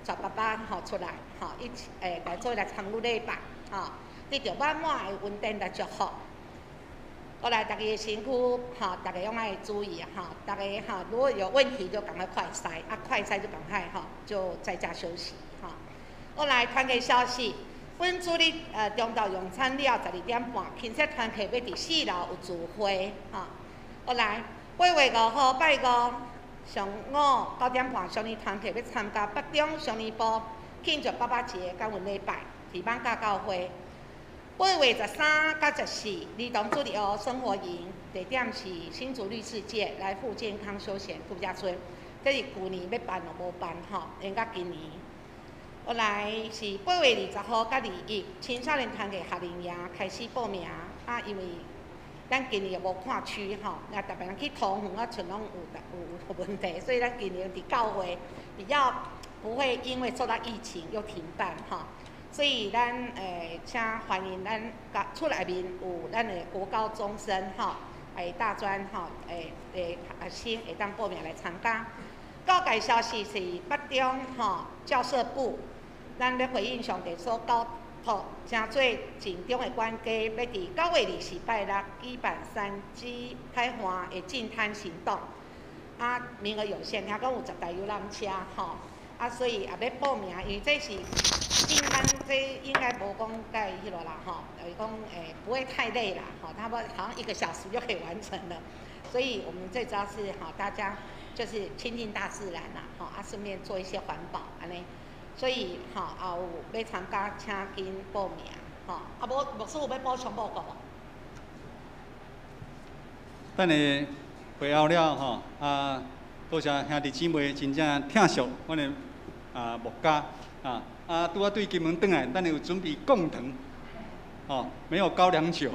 帶爸爸吼出來吼，一起來做來參與禮拜吼，得著滿滿的恩典來祝福。過來，大家的身軀吼，大家攏愛注意吼，大家吼，如果有問題就趕快快篩，啊快篩就趕快吼，就在家休息吼。過來團契消息，本主日中晝用餐了12點半，慶祝團契欲佇四樓有聚會吼。過來。8月5號拜五上午9點半，少年團契欲參加北中少年部慶祝爸爸節感恩禮拜，佇艋舺教會。8月13佮14，兒童主日學生活營，地點是新竹綠世界來富健康休閒度假村。這是舊年欲辦都無辦吼，延到今年。過來是8月20號佮21，青少年團契夏令營開始報名啊，因為咱今年又無跨區吼，那特別人去桃園啊，賰攏有問題，所以咱今年佇教會比較不會因為受到疫情又停辦吼，所以咱請歡迎咱厝內面有咱的國高中生吼，大專吼，學生會當報名來參加。告解消息是北中吼教社部，咱欲回應上帝所交託，成做盡忠的管家，欲佇9月24拜六舉辦3G汰換的淨灘行動。啊，名額有限，聽講有10台遊覽車吼，啊，所以也欲報名，因為這是淨灘，這應該無講蓋彼落啦吼，就是講不會太累啦，吼，差不多好像1個小時就可以完成了，所以我們最主要是吼大家。就是親近大自然啦，吼啊，順便做一些環保按呢。所以吼啊有欲參加，請緊報名，吼啊無牧師有欲補充報告無？等下會後了吼啊，多謝兄弟姊妹真正疼惜阮的啊牧家啊啊，拄仔對金門轉來，咱有準備貢糖，哦，沒有高粱酒，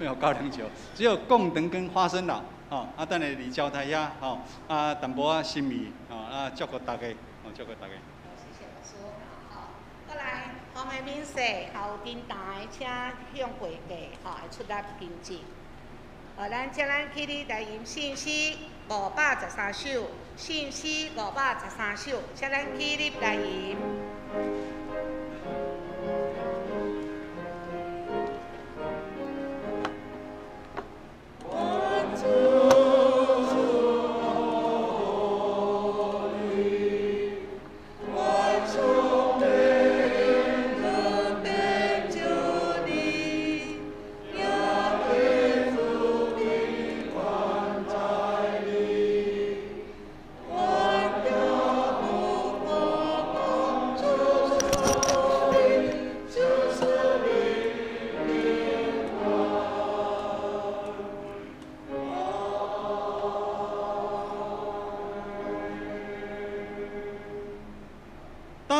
沒有高粱酒，只有貢糖跟花生啦，哦，啊，等下佇招待遐，吼，啊，淡薄仔心意，哦，啊，祝福大家，哦，祝福大家。謝謝牧師，好，過來，紅的免洗，還有頂台，請向會計，吼，會出來跟進。咱將咱起立來吟聖詩513首，聖詩513首，請咱起立來吟。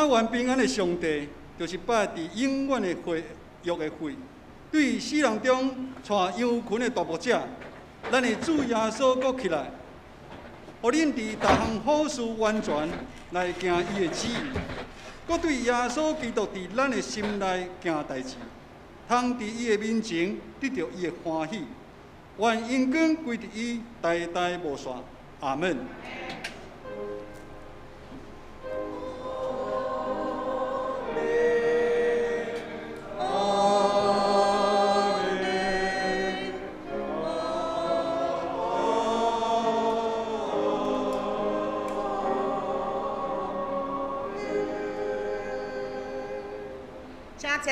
願平安的上帝，就是擺佇永遠的會約的會，對死人中帶羊群的大牧者，咱的主耶穌閣起來，予恁佇逐項好事完全來行伊的旨意，閣對耶穌基督佇咱的心內行代誌，通佇伊的面前得著伊的歡喜，願榮光歸佇伊，代代無煞。阿門。請坐。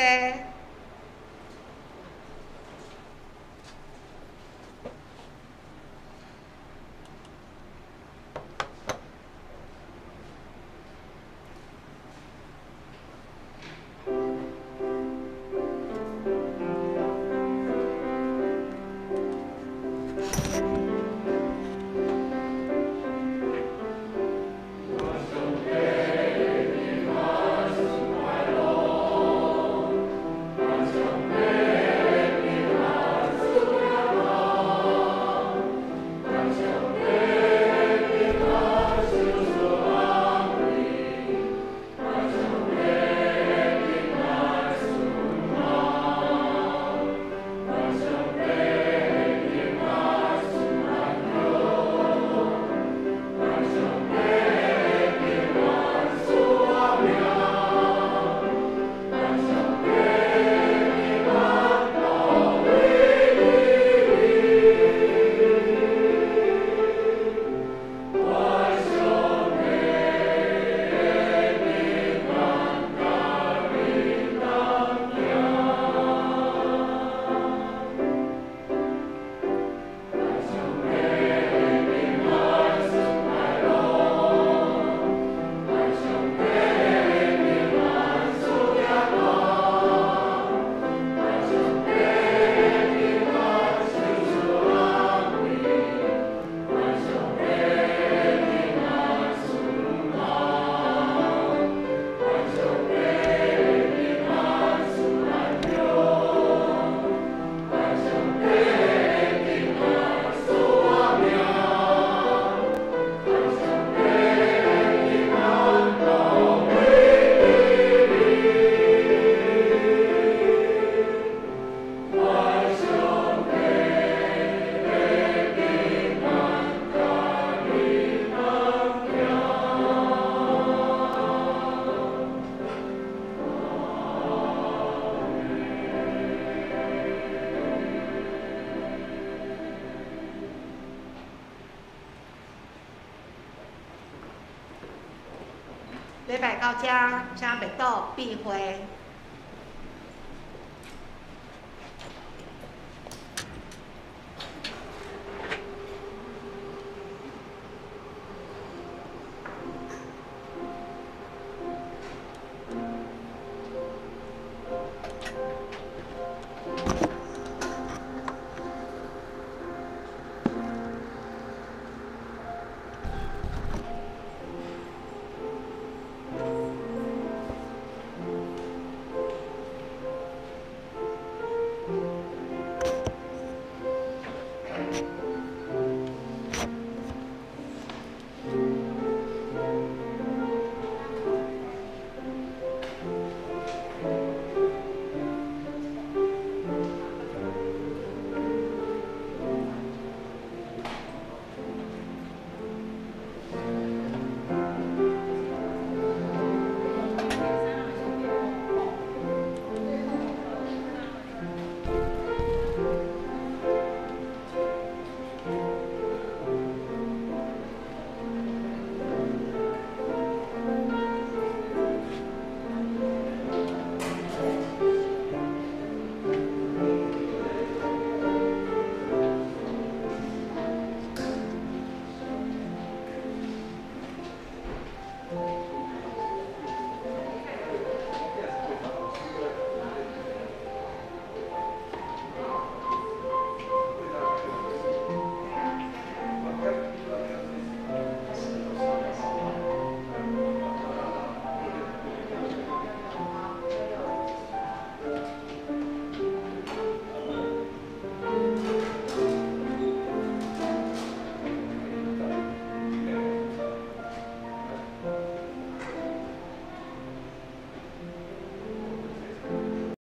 禮拜到這，請默禱閉會。